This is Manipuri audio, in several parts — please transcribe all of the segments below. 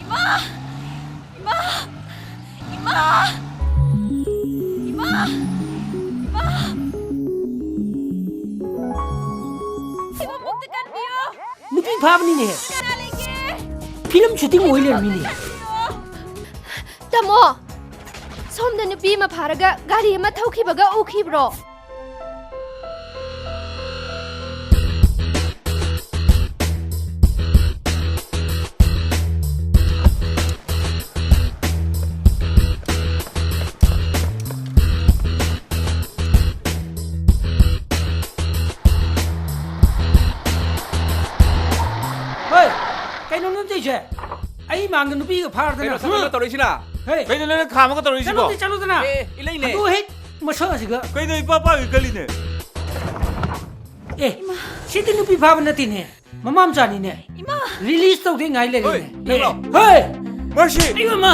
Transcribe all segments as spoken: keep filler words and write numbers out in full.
ꯏꯃꯥ! ꯏꯃꯥ! ꯏꯃꯥ! ꯏꯃꯥ! ꯏꯃꯥ! ꯏꯃꯥ, ꯄꯨꯛꯇ ꯀꯟꯕꯤꯌꯨ! ꯅꯨꯄꯤ ꯐꯥꯕꯅꯤꯅꯦ꯫ ꯀꯅꯥ ꯂꯩꯒꯦ? ꯐꯤꯂꯝ ꯁꯨꯇꯤꯡ ꯑꯣꯏ ꯂꯩꯔꯝꯃꯤꯅꯦ꯫ ꯀꯟꯕꯤꯌꯨ! ꯇꯥꯃꯣ, ꯁꯣꯝꯗ ꯅꯨꯄꯤ ꯑꯃ ꯐꯥꯔꯒ ꯒꯥꯔꯤ ꯑꯃ ꯊꯧꯈꯤꯕꯒ ꯎꯈꯤꯕ꯭ꯔꯣ? ꯍꯣꯏ, ꯀꯩꯅꯣ ꯅꯪ ꯇꯧꯔꯤꯁꯦ? ꯑꯩ ꯃꯥꯡꯗ ꯅꯨꯄꯤꯒ ꯐꯥꯔꯗꯅ꯫ ꯀꯩꯅꯣ ꯁꯛ ꯀꯩꯅꯣ ꯇꯧꯔꯛꯏꯁꯤꯅ? ꯍꯦ! ꯀꯩꯅꯣ ꯅꯪꯅ ꯈꯥꯝꯃꯒ ꯇꯧꯔꯛꯏꯁꯤꯕꯣ? ꯆꯠꯂꯨꯗꯤ, ꯆꯠꯂꯨꯗꯅ꯫ ꯑꯦ, ꯏꯂꯩꯅꯦ꯫ ꯑꯗꯨ ꯍꯦꯛ ꯃꯁꯛ ꯑꯁꯤꯒ꯫ ꯀꯩꯅꯣ ꯏꯄꯥ ꯄꯥꯒꯩ ꯀꯜꯂꯤꯅꯦ? ꯑꯦ, ꯁꯤꯗꯤ ꯅꯨꯄꯤ ꯐꯥꯕ ꯅꯠꯇꯦꯅꯦ꯫ ꯃꯃꯥ ꯃꯆꯥꯅꯤꯅꯦ꯫ ꯏꯃꯥ! ꯔꯤꯂꯤꯁ ꯇꯧꯗꯦ ꯉꯥꯏ ꯂꯩꯔꯦꯅꯦ꯫ ꯍꯣꯏ, ꯅꯪꯂꯣ? ꯍꯦ! ꯃꯔꯁꯤ! ꯑꯩ ꯃꯃꯥ!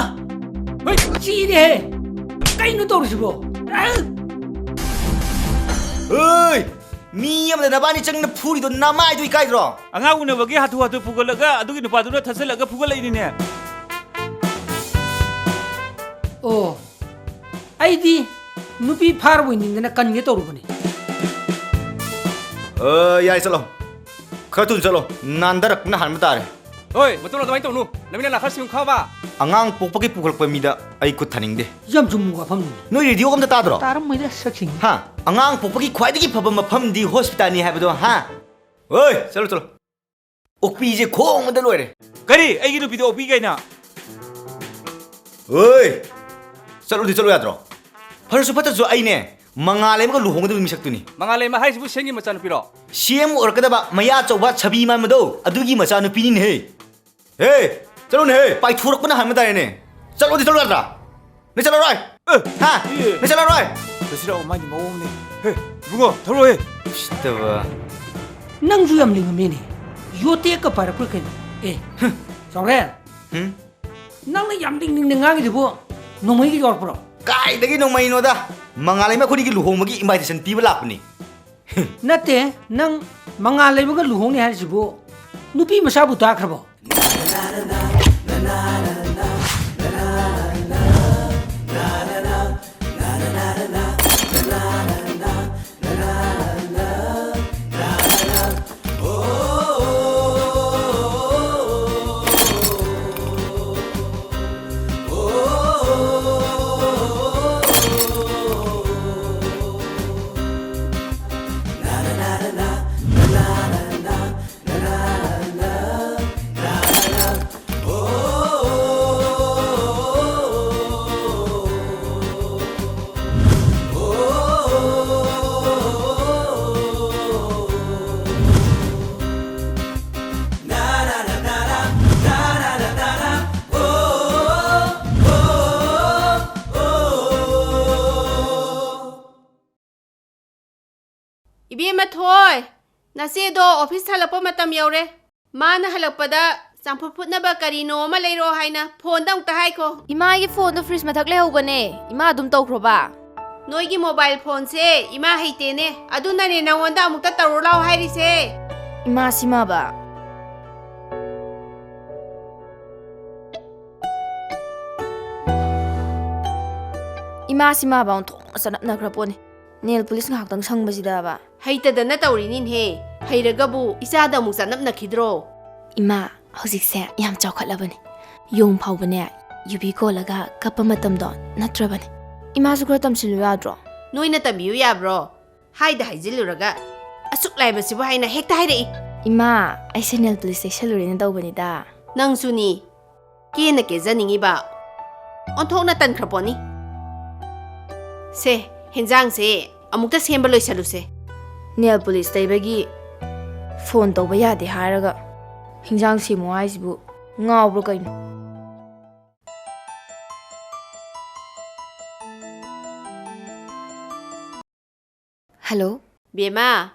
ꯍꯣꯏ, ꯆꯤꯔꯦꯍꯦ! ꯀꯩꯅꯣ ꯇꯧꯔꯤꯁꯤꯕꯣ? ꯑ! ꯍꯣꯏ! ꯃꯤ ꯑꯃꯗ ꯅꯕꯥꯅꯤ ꯆꯪꯅ ꯐꯨꯔꯤꯗꯣ ꯅꯃꯥꯏꯗꯣ ꯏꯀꯥꯏꯗ꯭ꯔꯣ? ꯑꯉꯥꯡ ꯎꯅꯕꯒꯤ ꯍꯥꯊꯨ ꯍꯥꯊꯨ ꯐꯨꯒꯠꯂꯒ ꯑꯗꯨꯒꯤ ꯅꯨꯄꯥꯗꯨꯅ ꯊꯠꯆꯜꯂꯒ ꯐꯨꯒꯠꯂꯛꯏꯅꯤꯅꯦ꯫ ꯑꯣ, ꯑꯩꯗꯤ ꯅꯨꯄꯤ ꯐꯥꯔꯕꯣꯏ ꯅꯤꯡꯗꯅ ꯀꯟꯒꯦ ꯇꯧꯔꯨꯕꯅꯤ꯫ ꯑ, ꯌꯥꯏ, ꯆꯠꯂꯣ꯫ ꯈꯔ ꯊꯨꯅ ꯆꯠꯂꯣ꯫ ꯅꯥꯟꯊꯔꯛꯄꯅ ꯍꯥꯟꯕ ꯇꯥꯔꯦ꯫ ꯍꯣꯏ, ꯃꯇꯨꯡ ꯑꯗꯨꯃꯥꯏꯅ ꯇꯧꯅꯨ꯫ ꯅꯃꯤꯠ ꯅꯅꯥ ꯈꯔ ꯁꯤꯡꯉꯨ ꯈꯪꯉꯕ? ꯑꯉꯥꯡ ꯄꯣꯛꯄꯒꯤ ꯄꯨꯈꯠꯂꯛꯄ ꯃꯤꯗ ꯑꯩ ꯈꯨꯠ ꯊꯥꯅꯤꯡꯗꯦ꯫ ꯌꯥꯝ ꯆꯨꯝꯕ ꯋꯥꯐꯝꯅꯤꯅꯦ꯫ ꯅꯣꯏ ꯔꯦꯗꯤꯑꯣꯒ ꯑꯝꯇ ꯇꯥꯗ꯭ꯔꯣ? ꯇꯥꯔꯝꯃꯣꯏꯗ, ꯁꯛꯁꯤꯡ꯫ ꯍꯥ? ꯑꯉꯥꯡ ꯄꯣꯛꯄꯒꯤ ꯈ꯭ꯋꯥꯏꯗꯒꯤ ꯐꯕ ꯃꯐꯝꯗꯤ ꯍꯣꯁꯄꯤꯇꯥꯜꯅꯤ ꯍꯥꯏꯕꯗꯣ, ꯍꯥ? ꯍꯣꯏ, ꯆꯠꯂꯣ, ꯆꯠꯂꯣ꯫ ꯑꯣꯛꯄꯤꯁꯦ ꯈꯣꯡꯕꯗ ꯂꯣꯏꯔꯦ꯫ ꯀꯔꯤ? ꯑꯩꯒꯤ ꯅꯨꯄꯤꯗ ꯑꯣꯛꯄꯤ ꯀꯥꯏꯅ? ꯍꯣꯏ! ꯆꯠꯂꯨꯗꯤ ꯆꯠꯂꯨ ꯌꯥꯗ꯭ꯔꯣ? ꯐꯔꯁꯨ ꯐꯠꯇ꯭ꯔꯁꯨ ꯑꯩꯅꯦ, ꯃꯉꯥꯜ ꯑꯃꯒ ꯂꯨꯍꯣꯡꯒꯗꯕ ꯃꯤꯁꯛꯇꯨꯅꯤ꯫ ꯃꯉꯥꯜꯂꯩꯃ ꯍꯥꯏꯁꯤꯕꯨ ꯁꯦꯝꯒꯤ ꯃꯆꯥꯅꯨꯄꯤꯔꯣ? ꯁꯦꯝ ꯑꯣꯏꯔꯛꯀꯗꯕ ꯃꯌꯥ ꯆꯧꯕ ꯁꯥꯕꯤ ꯃꯥꯟꯕꯗꯣ, ꯑꯗꯨꯒꯤ ꯃꯆꯥꯅꯨꯄꯤꯅꯤꯅꯦꯍꯦ꯫ ꯍꯦ! ꯆꯠꯂꯨꯅꯦꯍꯦ! ꯄꯥꯏꯊꯣꯔꯛꯄꯅ ꯍꯥꯟꯕ ꯇꯥꯔꯦꯅꯦ꯫ ꯆꯠꯂꯣꯗꯤ ꯆꯠꯂꯨ ꯌꯥꯗ꯭ꯔꯥ? ꯅꯪ ꯆꯠꯂꯔꯣꯏ? ꯑꯦ! ꯍꯥ? ꯑꯦ! ꯅꯪ ꯆꯠꯂꯔꯣꯏ? ꯀꯩꯁꯨ ꯂꯥꯛꯑꯣ, ꯃꯥꯒꯤ ꯃꯑꯣꯡꯅꯦ꯫ ꯍꯦ, ꯏꯕꯨꯡꯉꯣ, ꯊꯧꯔꯛꯑꯣꯍꯦ꯫ ꯎꯁꯤꯠꯇꯕ꯫ ꯅꯪꯁꯨ ꯌꯥꯝ ꯂꯤꯡꯉꯝꯃꯦꯅꯦ꯫ ꯌꯣꯇꯦꯛꯀ ꯄꯥꯏꯔꯛꯄ꯭ꯔꯥ ꯀꯩꯅꯣ? ꯑꯦ, ꯍꯝ꯫ ꯆꯥꯎꯔꯦ꯫ ꯍꯝ? ꯅꯪꯅ ꯌꯥꯝ ꯂꯤꯡ ꯂꯤꯡꯅ ꯉꯥꯡꯉꯤꯗꯨꯕꯨ ꯅꯣꯡꯃꯩꯒꯤ ꯌꯧꯔꯛꯄ꯭ꯔꯣ? ꯀꯥꯏꯗꯒꯤ ꯅꯣꯡꯃꯩꯅꯣꯗ? ꯃꯉꯥꯜꯂꯩꯃ ꯑꯩꯈꯣꯏꯅꯤꯒꯤ ꯂꯨꯍꯣꯡꯕꯒꯤ invitation ꯄꯤꯕ ꯂꯥꯛꯄꯅꯤ꯫ ꯅꯠꯇꯦ, ꯅꯪ ꯃꯉꯥꯜꯂꯩꯃꯒ ꯂꯨꯍꯣꯡꯅꯤ ꯍꯥꯏꯔꯤꯁꯤꯕꯨ ꯅꯨꯄꯤ ꯃꯆꯥꯕꯨ ꯇꯥꯈ꯭ꯔꯕꯣ? ꯏꯕꯦꯝꯃ ꯊꯣꯏ, ꯅꯆꯦꯗꯣ ꯑꯣꯐꯤꯁ ꯍꯜꯂꯛꯄ ꯃꯇꯝ ꯌꯧꯔꯦ꯫ ꯃꯥꯅ ꯍꯜꯂꯛꯄꯗ ꯆꯝꯐꯨꯠ ꯐꯨꯠꯅꯕ ꯀꯔꯤꯅꯣ ꯑꯃ ꯂꯩꯔꯣ ꯍꯥꯏꯅ ꯐꯣꯟꯗ ꯑꯃꯨꯛꯇ ꯍꯥꯏꯈꯣ꯫ ꯏꯃꯥꯒꯤ ꯐꯣꯟꯗꯣ ꯐ꯭ꯔꯤꯖ ꯃꯊꯛ ꯂꯩꯍꯧꯕꯅꯦ꯫ ꯏꯃꯥ ꯑꯗꯨꯝ ꯇꯧꯈ꯭ꯔꯣꯕ꯫ ꯅꯣꯏꯒꯤ ꯃꯣꯕꯥꯏꯜ ꯐꯣꯟꯁꯦ ꯏꯃꯥ ꯍꯩꯇꯦꯅꯦ꯫ ꯑꯗꯨꯅꯅꯦ ꯅꯉꯣꯟꯗ ꯑꯃꯨꯛꯇ ꯇꯧꯔꯨ ꯂꯥꯎ ꯍꯥꯏꯔꯤꯁꯦ꯫ ꯏꯃꯥ ꯁꯤꯃꯕ꯫ ꯏꯃꯥ ꯁꯤꯃꯕ ꯑꯣꯟꯊꯣꯛꯅ ꯆꯅꯞꯅꯈ꯭ꯔ ꯄꯣꯠꯅꯤ꯫ ꯅꯦꯜ ꯄꯨꯂꯤꯁ ꯉꯥꯏꯍꯥꯛꯇꯪ ꯁꯪꯕꯁꯤꯗꯕ꯫ ꯍꯩꯇꯗꯅ ꯇꯧꯔꯤꯅꯤꯅꯦꯍꯦ꯫ ꯍꯩꯔꯒꯕꯨ ꯏꯆꯥꯗ ꯑꯃꯨꯛ ꯆꯅꯞꯅꯈꯤꯗ꯭ꯔꯣ? ꯏꯃꯥ, ꯍꯧꯖꯤꯛꯁꯦ ꯌꯥꯝ ꯆꯥꯎꯈꯠꯂꯕꯅꯤ꯫ ꯌꯣꯡ ꯐꯥꯎꯕꯅꯦ, ꯌꯨꯕꯤ ꯀꯣꯜꯂꯒ ꯀꯞꯄ ꯃꯇꯝꯗꯣ ꯅꯠꯇ꯭ꯔꯕꯅꯤ꯫ ꯏꯃꯥꯁꯨ ꯈꯔ ꯇꯝꯁꯤꯜꯂꯨ ꯌꯥꯗ꯭ꯔꯣ? ꯅꯣꯏꯅ ꯇꯝꯕꯤꯌꯨ ꯌꯥꯕ꯭ꯔꯣ? ꯍꯥꯏꯗ ꯍꯥꯏꯖꯤꯜꯂꯨꯔꯒ, "ꯑꯁꯨꯛ ꯂꯥꯏꯕꯁꯤꯕꯨ?" ꯍꯥꯏꯅ ꯍꯦꯛꯇ ꯍꯥꯏꯔꯛꯏ꯫ ꯏꯃꯥ, ꯑꯩꯁꯦ ꯅꯦꯜ ꯄꯨꯂꯤꯁ ꯇꯩꯁꯜꯂꯨꯔꯦꯅ ꯇꯧꯕꯅꯤꯗ꯫ ꯅꯪꯁꯨꯅꯤ꯫ ꯀꯦꯅ ꯀꯦꯖꯅꯤꯡꯉꯤꯕ꯫ ꯑꯣꯟꯊꯣꯛꯅ ꯇꯟꯈ꯭ꯔ ꯄꯣꯠꯅꯤ꯫ ꯁꯦ, ꯍꯦꯟꯖꯥꯡꯁꯦ ꯑꯃꯨꯛꯇ ꯁꯦꯝꯕ ꯂꯣꯏꯁꯜꯂꯨꯁꯦ꯫ ꯅꯦꯜ ꯄꯨꯂꯤꯁ ꯇꯩꯕꯒꯤ ꯐꯣꯟ ꯇꯧꯕ ꯌꯥꯗꯦ ꯍꯥꯏꯔꯒ ꯍꯤꯟꯖꯥꯡ ꯁꯦꯝꯃꯣ ꯍꯥꯏꯁꯤꯕꯨ ꯉꯥꯎꯕ꯭ꯔꯣ ꯀꯩꯅꯣ? ꯍꯜꯂꯣ꯫ ꯕꯦꯝꯃ,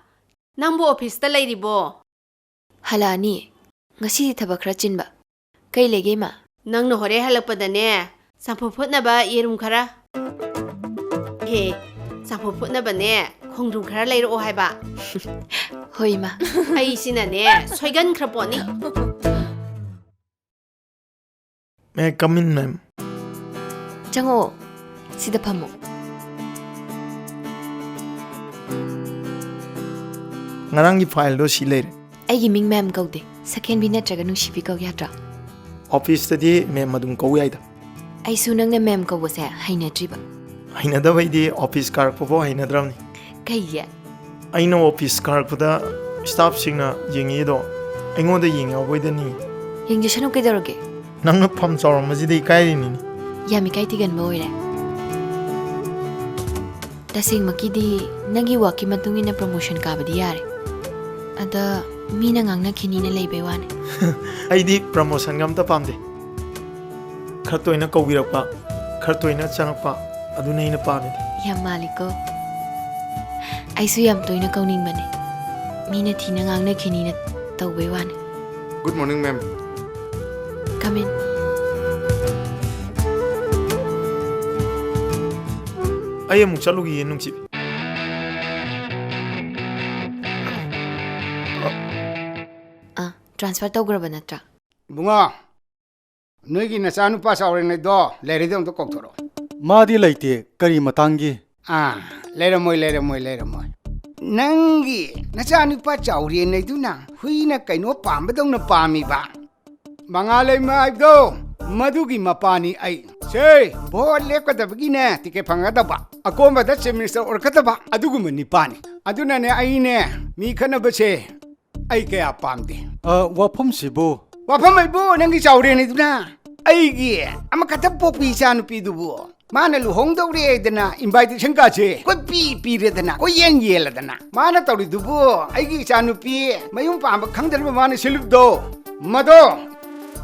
ꯅꯪꯕꯨ ꯑꯣꯐꯤꯁꯇ ꯂꯩꯔꯤꯕꯣ? ꯍꯜꯂꯛꯑꯅꯤ꯫ ꯉꯁꯤꯗꯤ ꯊꯕꯛ ꯈꯔ ꯆꯤꯟꯕ꯫ ꯀꯩ ꯂꯩꯒꯦ, ꯏꯃꯥ? ꯅꯪꯅ ꯍꯣꯔꯦꯟ ꯍꯜꯂꯛꯄꯗꯅꯦ, ꯆꯝꯐꯨꯠ ꯐꯨꯠꯅꯕ ꯌꯦꯔꯨꯝ ꯈꯔ, ꯍꯦ, ꯆꯝꯐꯨꯠ ꯐꯨꯠꯅꯕꯅꯦ, ꯈꯣꯡꯗ꯭ꯔꯨꯝ ꯈꯔ ꯂꯩꯔꯛꯑꯣ ꯍꯥꯏꯕ꯫ ꯍꯣꯏ, ꯏꯃꯥ꯫ ꯑꯩꯁꯤꯅꯅꯦ, ꯁꯣꯏꯒꯟꯈ꯭ꯔ ꯄꯣꯠꯅꯤ꯫ May I come in, ma'am? ꯆꯪꯉꯛꯑꯣ, ꯁꯤꯗ ꯐꯝꯃꯣ꯫ ꯉꯔꯥꯡꯒꯤ ꯐꯥꯏꯜꯗꯣ ꯁꯤ ꯂꯩꯔꯦ꯫ ꯑꯩꯒꯤ ꯃꯤꯡ ꯃꯦꯝ ꯀꯧꯗꯦ, ꯁꯛꯍꯦꯟꯕꯤ ꯅꯠꯇ꯭ꯔꯒ ꯅꯨꯡꯁꯤꯕꯤ ꯀꯧ ꯌꯥꯗ꯭ꯔꯥ? ꯑꯣꯐꯤꯁꯇꯗꯤ ꯃꯦꯝ ꯑꯗꯨꯝ ꯀꯧ ꯌꯥꯏꯗ꯫ ꯑꯩꯁꯨ ꯅꯪꯅ ꯃꯦꯝ ꯀꯧꯕꯁꯦ ꯍꯩꯅꯗ꯭ꯔꯤꯕ꯫ ꯍꯩꯅꯗꯕꯩꯗꯤ ꯑꯣꯐꯤꯁ ꯀꯥꯔꯛꯄꯐꯥꯎ ꯍꯩꯅꯗ꯭ꯔꯕꯅꯤ꯫ ꯀꯩꯒꯤ? ꯑꯩꯅ ꯑꯣꯐꯤꯁ ꯀꯥꯔꯛꯄꯗ ꯁ꯭ꯇꯥꯐꯁꯤꯡꯅ ꯌꯦꯡꯉꯛꯏꯗꯣ ꯑꯩꯉꯣꯟꯗ ꯌꯦꯡꯉꯛꯑꯕꯣꯏꯗ ꯅꯤꯡꯉꯤ꯫ ꯌꯦꯡꯖꯁꯅꯨ ꯀꯩꯗꯧꯔꯒꯦ? ꯅꯪꯅ ꯐꯝ ꯆꯥꯎꯔꯝꯕꯁꯤꯗ ꯏꯀꯥꯏꯔꯤꯅꯤꯅꯦ꯫ ꯌꯥꯝ ꯏꯀꯥꯏ ꯊꯤꯒꯟꯕ ꯑꯣꯏꯔꯦ꯫ ꯇꯁꯦꯡꯃꯛꯀꯤꯗꯤ ꯅꯪꯒꯤ ꯋꯥꯛꯀꯤ ꯃꯇꯨꯡ ꯏꯟꯅ ꯄ꯭ꯔꯣꯃꯣꯁꯟ ꯀꯥꯕꯗꯤ ꯌꯥꯔꯦ꯫ ꯑꯗ ꯃꯤꯅ ꯉꯥꯡꯅꯈꯤꯅꯤꯅ ꯂꯩꯕꯩ ꯋꯥꯅꯤ꯫ ꯑꯩꯗꯤ ꯄ꯭ꯔꯃꯣꯁꯟꯒ ꯑꯝꯇ ꯄꯥꯝꯗꯦ꯫ ꯈꯔ ꯇꯣꯏꯅ ꯀꯧꯕꯤꯔꯛꯄ, ꯈꯔ ꯇꯣꯏꯅ ꯆꯪꯉꯛꯄ, ꯑꯗꯨꯅ ꯑꯩꯅ ꯄꯥꯝꯃꯤꯗꯤ꯫ ꯌꯥꯝ ꯃꯥꯜꯂꯤꯀꯣ꯫ ꯑꯩꯁꯨ ꯌꯥꯝ ꯇꯣꯏꯅ ꯀꯧꯅꯤꯡꯕꯅꯦ꯫ ꯃꯤꯅ ꯊꯤꯅ ꯉꯥꯡꯅꯈꯤꯅꯤꯅ ꯇꯧꯕꯩ ꯋꯥꯅꯤ꯫ Good morning, ma'am. Come in. ꯑꯩ ꯑꯃꯨꯛ ꯆꯠꯂꯨꯈꯤꯒꯦ, ꯅꯨꯡꯁꯤꯕꯤ꯫ ꯑꯥ, ꯇ꯭ꯔꯥꯟꯁꯐꯔ ꯇꯧꯈ꯭ꯔꯕ ꯅꯠꯇ꯭ꯔꯥ? ꯏꯕꯨꯡꯉꯣ, ꯅꯣꯏꯒꯤ ꯅꯆꯥꯅꯨꯄꯥ ꯆꯥꯎꯔꯦꯟꯅꯩꯗꯣ ꯂꯩꯔꯗꯤ ꯑꯝꯇ ꯀꯧꯊꯣꯔꯛꯑꯣ꯫ ꯃꯥꯗꯤ ꯂꯩꯇꯦ, ꯀꯔꯤ ꯃꯇꯥꯡꯒꯤ? ꯑꯥ, ꯂꯩꯔꯝꯃꯣꯏ, ꯂꯩꯔꯝꯃꯣꯏ, ꯂꯩꯔꯝꯃꯣꯏ꯫ ꯅꯪꯒꯤ ꯅꯆꯥꯅꯨꯄꯥ ꯆꯥꯎꯔꯦꯟꯅꯩꯗꯨꯅ ꯍꯨꯏꯅ ꯀꯩꯅꯣ ꯄꯥꯝꯕꯗꯧꯅ ꯄꯥꯝꯃꯤꯕ꯫ ꯃꯉꯥꯂꯩꯃ ꯍꯥꯏꯕꯗꯣ, ꯃꯗꯨꯒꯤ ꯃꯄꯥꯅꯤ ꯑꯩ꯫ ꯁꯦ, ꯚꯣꯠ ꯂꯦꯞꯀꯗꯕꯒꯤꯅꯦ, ꯇꯤꯀꯦꯠ ꯐꯪꯒꯗꯕ, ꯑꯀꯣꯟꯕꯗ ꯆꯤꯐ ꯃꯤꯅꯤꯁꯇꯔ ꯑꯣꯏꯔꯛꯀꯗꯕ, ꯑꯗꯨꯒꯨꯝꯕ ꯅꯤꯄꯥꯅꯤ꯫ ꯑꯗꯨꯅꯅꯦ ꯑꯩꯅꯦ, ꯃꯤ ꯈꯠꯅꯕꯁꯦ ꯑꯩ ꯀꯌꯥ ꯄꯥꯝꯗꯦ꯫ ꯑ, ꯋꯥꯐꯝꯁꯤꯕꯨ? ꯋꯥꯐꯝ ꯍꯥꯏꯕꯨ ꯅꯪꯒꯤ ꯆꯥꯎꯔꯦꯟꯅꯩꯗꯨꯅ ꯑꯩꯒꯤ ꯑꯃꯈꯛꯇ ꯄꯣꯛꯄꯤ ꯏꯆꯥ ꯅꯨꯄꯤꯗꯨꯕꯨ ꯃꯥꯅ ꯂꯨꯍꯣꯡꯗꯧꯔꯦꯗꯅ invitation cardꯁꯦ ꯀꯣꯏꯄꯤ ꯄꯤꯔꯦꯗꯅ, ꯀꯣꯏꯌꯦꯟ ꯌꯦꯜꯂꯗꯅ꯫ ꯃꯥꯅ ꯇꯧꯔꯤꯗꯨꯕꯨ ꯑꯩꯒꯤ ꯏꯆꯥ ꯅꯨꯄꯤ ꯃꯌꯨꯝ ꯄꯥꯟꯕ ꯈꯪꯗꯅꯕ ꯃꯥꯅ ꯁꯤꯜꯂꯤꯕꯗꯣ, ꯃꯗꯣ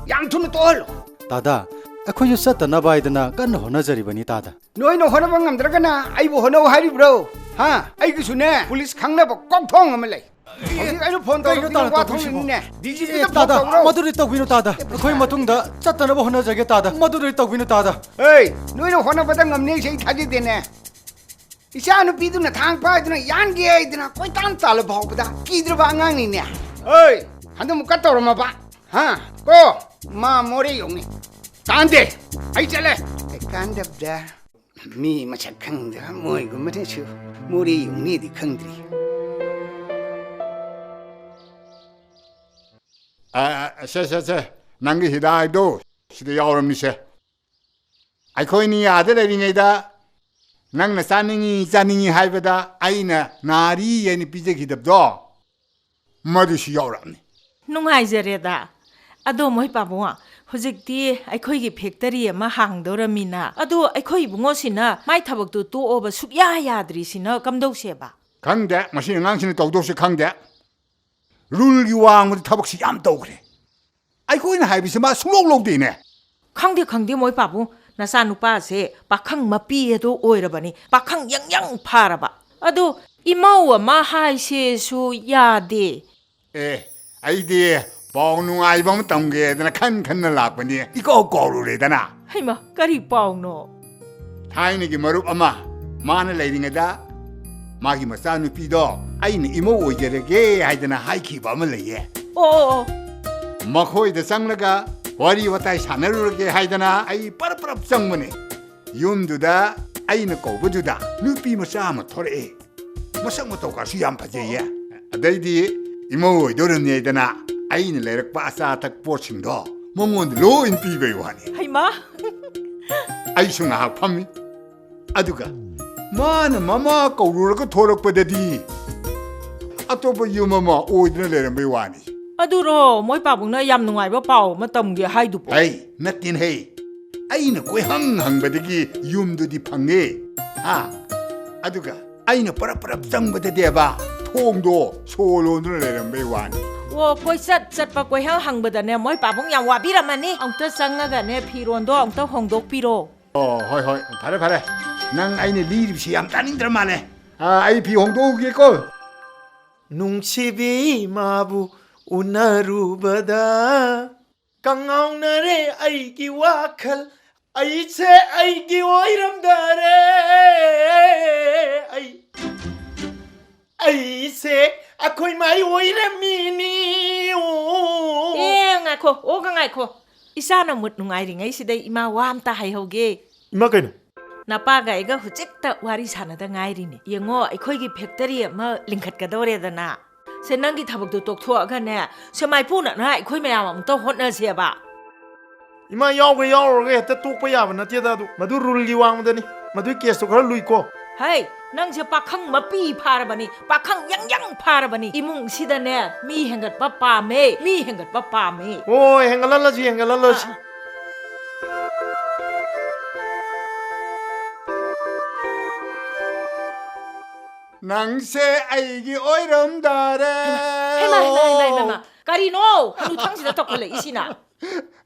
ꯌꯥꯝ ꯊꯨꯅ ꯇꯣꯛꯍꯜꯂꯣ꯫ ꯇꯥꯗ, ꯑꯩꯈꯣꯏꯁꯨ ꯆꯠꯇꯅꯕ ꯍꯥꯏꯗꯅ ꯀꯟꯅ ꯍꯣꯠꯅꯖꯔꯤꯕꯅꯤ ꯇꯥꯗ꯫ ꯅꯣꯏꯅ ꯍꯣꯠꯅꯕ ꯉꯝꯗ꯭ꯔꯒꯅ ꯑꯩꯕꯨ ꯍꯣꯠꯅꯧ ꯍꯥꯏꯔꯤꯕ꯭ꯔꯣ? ꯍꯥ? ꯑꯩꯒꯤꯁꯨꯅꯦ ꯄꯨꯂꯤꯁ ꯈꯪꯅꯕ ꯀꯣꯛꯊꯣꯡ ꯑꯃ ꯂꯩ꯫ ꯍꯧꯖꯤꯛ ꯑꯩꯅ ꯐꯣꯟ ꯀꯩꯅꯣ ꯇꯧꯔꯗꯤ ꯇꯥꯗ ꯅꯪ ꯋꯥ ꯇꯧꯗꯣꯏꯁꯤꯕꯣ? ꯊꯣꯛꯂꯤꯅꯤꯅꯦ꯫ ꯗꯤ ꯖꯤ ꯄꯤꯗ ꯑꯦ, ꯐꯣꯟ ꯇꯥꯗ, ꯇꯧꯔꯣ꯫ ꯃꯗꯨꯗꯤ ꯇꯧꯕꯤꯅꯨ ꯇꯥꯗ꯫ ꯑꯩꯈꯣꯏ ꯃꯇꯨꯡꯗ ꯆꯠꯇꯅꯕ ꯍꯣꯠꯅꯖꯒꯦ ꯇꯥꯗ꯫ ꯃꯗꯨꯗꯤ ꯇꯧꯕꯤꯅꯨ ꯇꯥꯗ꯫ ꯑꯦ, ꯅꯣꯏꯅ ꯍꯣꯠꯅꯕꯗ ꯉꯝꯅꯤ ꯍꯥꯏꯁꯦ ꯑꯩ ꯊꯥꯖꯗꯦꯅꯦ꯫ ꯏꯆꯥ ꯅꯨꯄꯤꯗꯨꯅ ꯊꯥꯡ ꯄꯥꯏꯗꯨꯅ ꯌꯥꯟꯒꯦ ꯍꯥꯏꯗꯅ ꯀꯣꯏꯇꯥꯟ ꯇꯥꯜꯂ ꯐꯥꯎꯕꯗ ꯀꯤꯗ꯭ꯔꯕ ꯑꯉꯥꯡꯅꯤꯅꯦ꯫ ꯑꯦ, ꯍꯟꯗꯛ ꯑꯃꯨꯛꯀ ꯇꯧꯔꯝꯃꯕ? ꯍꯥ? ꯀꯣ? ꯃꯥ ꯃꯣꯔꯦ ꯌꯧꯅꯤ꯫ ꯀꯥꯟꯗꯦ, ꯑꯩ ꯆꯠꯂꯦ꯫ ꯀꯩ ꯀꯥꯟꯗꯕꯗ? ꯃꯤ ꯃꯁꯛ ꯈꯪꯗꯕ ꯃꯣꯏꯒꯨꯝꯕꯅꯁꯨ ꯃꯣꯔꯦ ꯌꯧꯅꯤꯗꯤ ꯈꯪꯗ꯭ꯔꯤ꯫ ꯑ, ꯑ, ꯁꯦ, ꯁꯦ, ꯁꯦ, ꯅꯪꯒꯤ ꯍꯤꯗꯥꯛ ꯍꯥꯏꯗꯣ ꯁꯤꯗ ꯌꯥꯎꯔꯝꯅꯤꯁꯦ꯫ ꯑꯩꯈꯣꯏꯅꯤ ꯑꯥꯗ ꯂꯩꯔꯤꯉꯩꯗ ꯅꯪꯅ ꯆꯥꯅꯤꯡꯉꯤ, ꯆꯥꯅꯤꯡꯉꯤ ꯍꯥꯏꯕꯗ ꯑꯩꯅ ꯅꯥꯔꯤ ꯍꯥꯏꯅ ꯄꯤꯖꯈꯤꯗꯕꯗꯣ, ꯃꯗꯨꯁꯨ ꯌꯥꯎꯔꯛꯑꯅꯤ꯫ ꯅꯨꯡꯉꯥꯏꯖꯔꯦꯗ꯫ ꯑꯗꯣ ꯃꯣꯏ ꯄꯥꯕꯨꯡ, ꯍꯧꯖꯤꯛꯇꯤ ꯑꯩꯈꯣꯏꯒꯤ ꯐꯦꯛꯇꯔꯤ ꯑꯃ ꯍꯥꯡꯗꯧꯔꯝꯃꯤꯅ, ꯑꯗꯣ ꯑꯩꯈꯣꯏ ꯏꯕꯨꯡꯉꯣꯁꯤꯅ ꯃꯥꯏ ꯊꯕꯛꯇꯣ ꯇꯣꯛꯑꯣꯕ ꯁꯨꯛꯌꯥ ꯌꯥꯗ꯭ꯔꯤꯁꯤꯅ ꯀꯝꯗꯧꯁꯦꯕ? ꯈꯪꯗꯦ, ꯃꯁꯤ ꯑꯉꯥꯡꯁꯤꯅ ꯇꯧꯗꯧꯁꯦ ꯈꯪꯗꯦ꯫ ꯔꯨꯜꯒꯤ ꯋꯥꯡꯃꯗ ꯊꯕꯛꯁꯤ ꯌꯥꯝ ꯇꯧꯈ꯭ꯔꯦ꯫ ꯑꯩꯈꯣꯏꯅ ꯍꯥꯏꯕꯁꯤ ꯃꯥ ꯁꯨꯡꯂꯧ ꯂꯧꯗꯦꯅꯦ꯫ ꯈꯪꯗꯦ, ꯈꯪꯗꯦ, ꯃꯣꯏ ꯄꯥꯕꯨꯡ, ꯅꯆꯥꯅꯨꯄꯥꯁꯦ ꯄꯥꯈꯪ ꯃꯄꯤ ꯑꯗꯨ ꯑꯣꯏꯔꯕꯅꯤ꯫ ꯄꯥꯈꯪ ꯌꯪ ꯌꯪ ꯐꯥꯔꯕ꯫ ꯑꯗꯨ ꯏꯃꯧ ꯑꯃ ꯍꯥꯏꯁꯦꯁꯨ ꯌꯥꯗꯦ꯫ ꯑꯦ, ꯑꯩꯗꯤ ꯄꯥꯎ ꯅꯨꯡꯉꯥꯏꯕ ꯑꯃ ꯇꯝꯒꯦꯗꯅ ꯈꯟ ꯈꯟꯅ ꯂꯥꯛꯄꯅꯤ꯫ ꯏꯀꯥꯎ ꯀꯥꯎꯔꯨꯔꯦꯗꯅ꯫ ꯍꯩꯃ, ꯀꯔꯤ ꯄꯥꯎꯅꯣ? ꯊꯥꯏꯅꯒꯤ ꯃꯔꯨꯞ ꯑꯃ, ꯃꯥꯅ ꯂꯩꯔꯤꯉꯩꯗ ꯃꯥꯒꯤ ꯃꯆꯥꯅꯨꯄꯤꯗꯣ ꯑꯩꯅ ꯏꯃꯧ ꯑꯣꯏꯖꯔꯒꯦ ꯍꯥꯏꯗꯅ ꯍꯥꯏꯈꯤꯕ ꯑꯃ ꯂꯩꯌꯦ꯫ ꯑꯣ, ꯑꯣ, ꯑꯣ꯫ ꯃꯈꯣꯏꯗ ꯆꯪꯂꯒ ꯋꯥꯔꯤ ꯋꯥꯇꯥꯏ ꯁꯥꯟꯅꯔꯨꯔꯒꯦ ꯍꯥꯏꯗꯅ ꯑꯩ ꯄꯔꯞ ꯄꯔꯞ ꯆꯪꯕꯅꯦ꯫ ꯌꯨꯝꯗꯨꯗ ꯑꯩꯅ ꯀꯧꯕꯗꯨꯗ ꯅꯨꯄꯤ ꯃꯆꯥ ꯑꯃ ꯊꯣꯔꯛꯑꯦ꯫ ꯃꯁꯛ ꯃꯇꯧ ꯀꯥꯁꯨ ꯌꯥꯝ ꯐꯖꯩꯌꯦ꯫ ꯑꯗꯩꯗꯤ ꯏꯃꯧ ꯑꯣꯏꯗꯣꯔꯝꯅꯦꯗꯅ ꯑꯩꯅ ꯂꯩꯔꯛꯄ ꯑꯆꯥ ꯑꯊꯛ ꯄꯣꯠꯁꯤꯡꯗꯣ ꯃꯉꯣꯟꯗ ꯂꯣꯏ ꯄꯤꯕꯩ ꯋꯥꯅꯤ꯫ ꯍꯩꯃꯥ! ꯑꯩꯁꯨ ꯉꯥꯏꯍꯥꯛ ꯐꯝꯃꯤ꯫ ꯑꯗꯨꯒ ꯃꯥꯅ ꯃꯃꯥ ꯀꯧꯔꯨꯔꯒ ꯊꯣꯔꯛꯄꯗꯗꯤ ꯑꯇꯣꯞꯄ ꯌꯨꯝ ꯑꯃ ꯑꯣꯏꯗꯨꯅ ꯂꯩꯔꯝꯕꯩ ꯋꯥꯅꯤ꯫ ꯑꯗꯨꯔꯣ ꯃꯣꯏ ꯄꯥꯕꯨꯡꯅ ꯌꯥꯝ ꯅꯨꯡꯉꯥꯏꯕ ꯄꯥꯎ ꯑꯃ ꯇꯝꯒꯦ ꯍꯥꯏꯗꯨꯕꯨ? ꯍꯩ, ꯅꯠꯇꯦꯅꯦ ꯍꯩ꯫ ꯑꯩꯅ ꯀꯣꯏꯍꯪ ꯍꯪꯕꯗꯒꯤ ꯌꯨꯝꯗꯨꯗꯤ ꯐꯪꯉꯦ꯫ ꯍꯥ? ꯑꯗꯨꯒ ꯑꯩꯅ ꯄꯔꯞ ꯄꯔꯞ ꯆꯪꯕꯗꯗꯤꯕ ꯊꯣꯡꯗꯣ ꯁꯣ ꯂꯣꯟꯗꯨꯅ ꯂꯩꯔꯝꯕꯩ ꯋꯥꯅꯤ꯫ ꯑꯣ, ꯀꯣꯏꯆꯠ ꯆꯠꯄ ꯀꯣꯏꯍꯪ ꯍꯪꯕꯗꯅꯦ ꯃꯣꯏ ꯄꯥꯕꯨꯡ ꯌꯥꯝ ꯋꯥꯕꯤꯔꯝꯃꯅꯤ꯫ ꯑꯃꯨꯛꯇ ꯆꯪꯉꯒꯅꯦ ꯐꯤꯔꯣꯟꯗꯣ ꯑꯃꯨꯛꯇ ꯍꯣꯡꯗꯣꯛꯄꯤꯔꯣ꯫ ꯑꯣ, ꯍꯣꯏ, ꯍꯣꯏ, ꯐꯔꯦ, ꯐꯔꯦ꯫ ꯅꯪ ꯑꯩꯅ ꯂꯤꯔꯤꯕꯁꯤ ꯌꯥꯝ ꯇꯥꯅꯤꯡꯗ꯭ꯔ ꯃꯥꯜꯂꯦ꯫ ꯑꯥ, ꯑꯩ ꯐꯤ ꯍꯣꯡꯗꯣꯛꯎꯒꯦꯀꯣ꯫ ꯅꯨꯡꯁꯤꯕꯤ ꯏꯃꯥꯕꯨ ꯎꯅꯔꯨꯕꯗ ꯀꯉꯥꯎꯅꯔꯦ ꯑꯩꯒꯤ ꯋꯥꯈꯜ, ꯑꯩꯁꯦ ꯑꯩꯒꯤ ꯑꯣꯏꯔꯝꯗꯔꯦ꯫ ꯑꯩ, ꯑꯩꯁꯦ ꯑꯩꯈꯣꯏ ꯃꯥꯏ ꯑꯣꯏꯔꯝꯃꯤꯅꯤ꯫ ꯑꯦ, ꯉꯥꯏꯈꯣ, ꯑꯣꯒ ꯉꯥꯏꯈꯣ꯫ ꯏꯆꯥꯅ ꯃꯨꯠ ꯅꯨꯡꯉꯥꯏꯔꯤꯉꯩꯁꯤꯗ ꯏꯃꯥ ꯋꯥ ꯑꯝꯇ ꯍꯥꯏꯍꯧꯒꯦ꯫ ꯏꯃꯥ, ꯀꯩꯅꯣ? ꯅꯄꯥꯒ ꯑꯩꯒ ꯍꯧꯖꯤꯛꯇ ꯋꯥꯔꯤ ꯁꯥꯟꯅꯗ ꯉꯥꯏꯔꯤꯅꯦ꯫ ꯌꯦꯡꯉꯣ, ꯑꯩꯈꯣꯏꯒꯤ ꯐꯦꯛꯇꯔꯤ ꯑꯃ ꯂꯤꯡꯈꯠꯀꯗꯧꯔꯦꯗꯅ꯫ ꯁꯦ, ꯅꯪꯒꯤ ꯊꯕꯛꯇꯣ ꯇꯣꯛꯊꯣꯛꯑꯒꯅꯦ, ꯁꯦ ꯃꯥꯏꯄꯨꯅꯅ ꯑꯩꯈꯣꯏ ꯃꯌꯥꯝ ꯑꯃꯨꯛꯇ ꯍꯣꯠꯅꯁꯦꯕ꯫ ꯏꯃꯥ, ꯌꯥꯎꯒꯦ ꯌꯥꯎꯔꯨꯔꯒꯦ ꯍꯦꯛꯇ ꯇꯣꯛꯄ ꯌꯥꯕ ꯅꯠꯇꯦꯗ꯫ ꯑꯗꯨ ꯃꯗꯨ ꯔꯨꯜꯒꯤ ꯋꯥꯡꯃꯗꯅꯤ꯫ ꯃꯗꯨꯒꯤ ꯀꯦꯁꯇꯣ ꯈꯔ ꯂꯨꯏꯀꯣ꯫ ꯍꯩ, ꯅꯪꯁꯦ ꯄꯥꯈꯪ ꯃꯄꯤ ꯐꯥꯔꯕꯅꯤ, ꯄꯥꯈꯪ ꯌꯪ ꯌꯪ ꯐꯥꯔꯕꯅꯤ꯫ ꯏꯃꯨꯡꯁꯤꯗꯅꯦ ꯃꯤ ꯍꯦꯟꯒꯠꯄ ꯄꯥꯝꯃꯦ, ꯃꯤ ꯍꯦꯟꯒꯠꯄ ꯄꯥꯝꯃꯦ꯫ ꯍꯣꯏ, ꯍꯦꯟꯒꯠꯍꯜꯂꯁꯤ, ꯍꯦꯟꯒꯠꯍꯜꯂꯁꯤ꯫ ꯑꯥ, ꯑꯥ꯫ ꯅꯪꯁꯦ ꯑꯩꯒꯤ ꯑꯣꯏꯔꯝꯗꯥꯔꯦ꯫ ꯍꯩꯃꯥ, ꯍꯩꯃꯥ, ꯍꯩꯃꯥ, ꯍꯩꯃꯥ, ꯍꯩꯃꯥ꯫ ꯀꯔꯤꯅꯣ ꯍꯅꯨꯊꯪꯁꯤꯗ ꯇꯧꯈꯠꯂꯛꯏꯁꯤꯅ?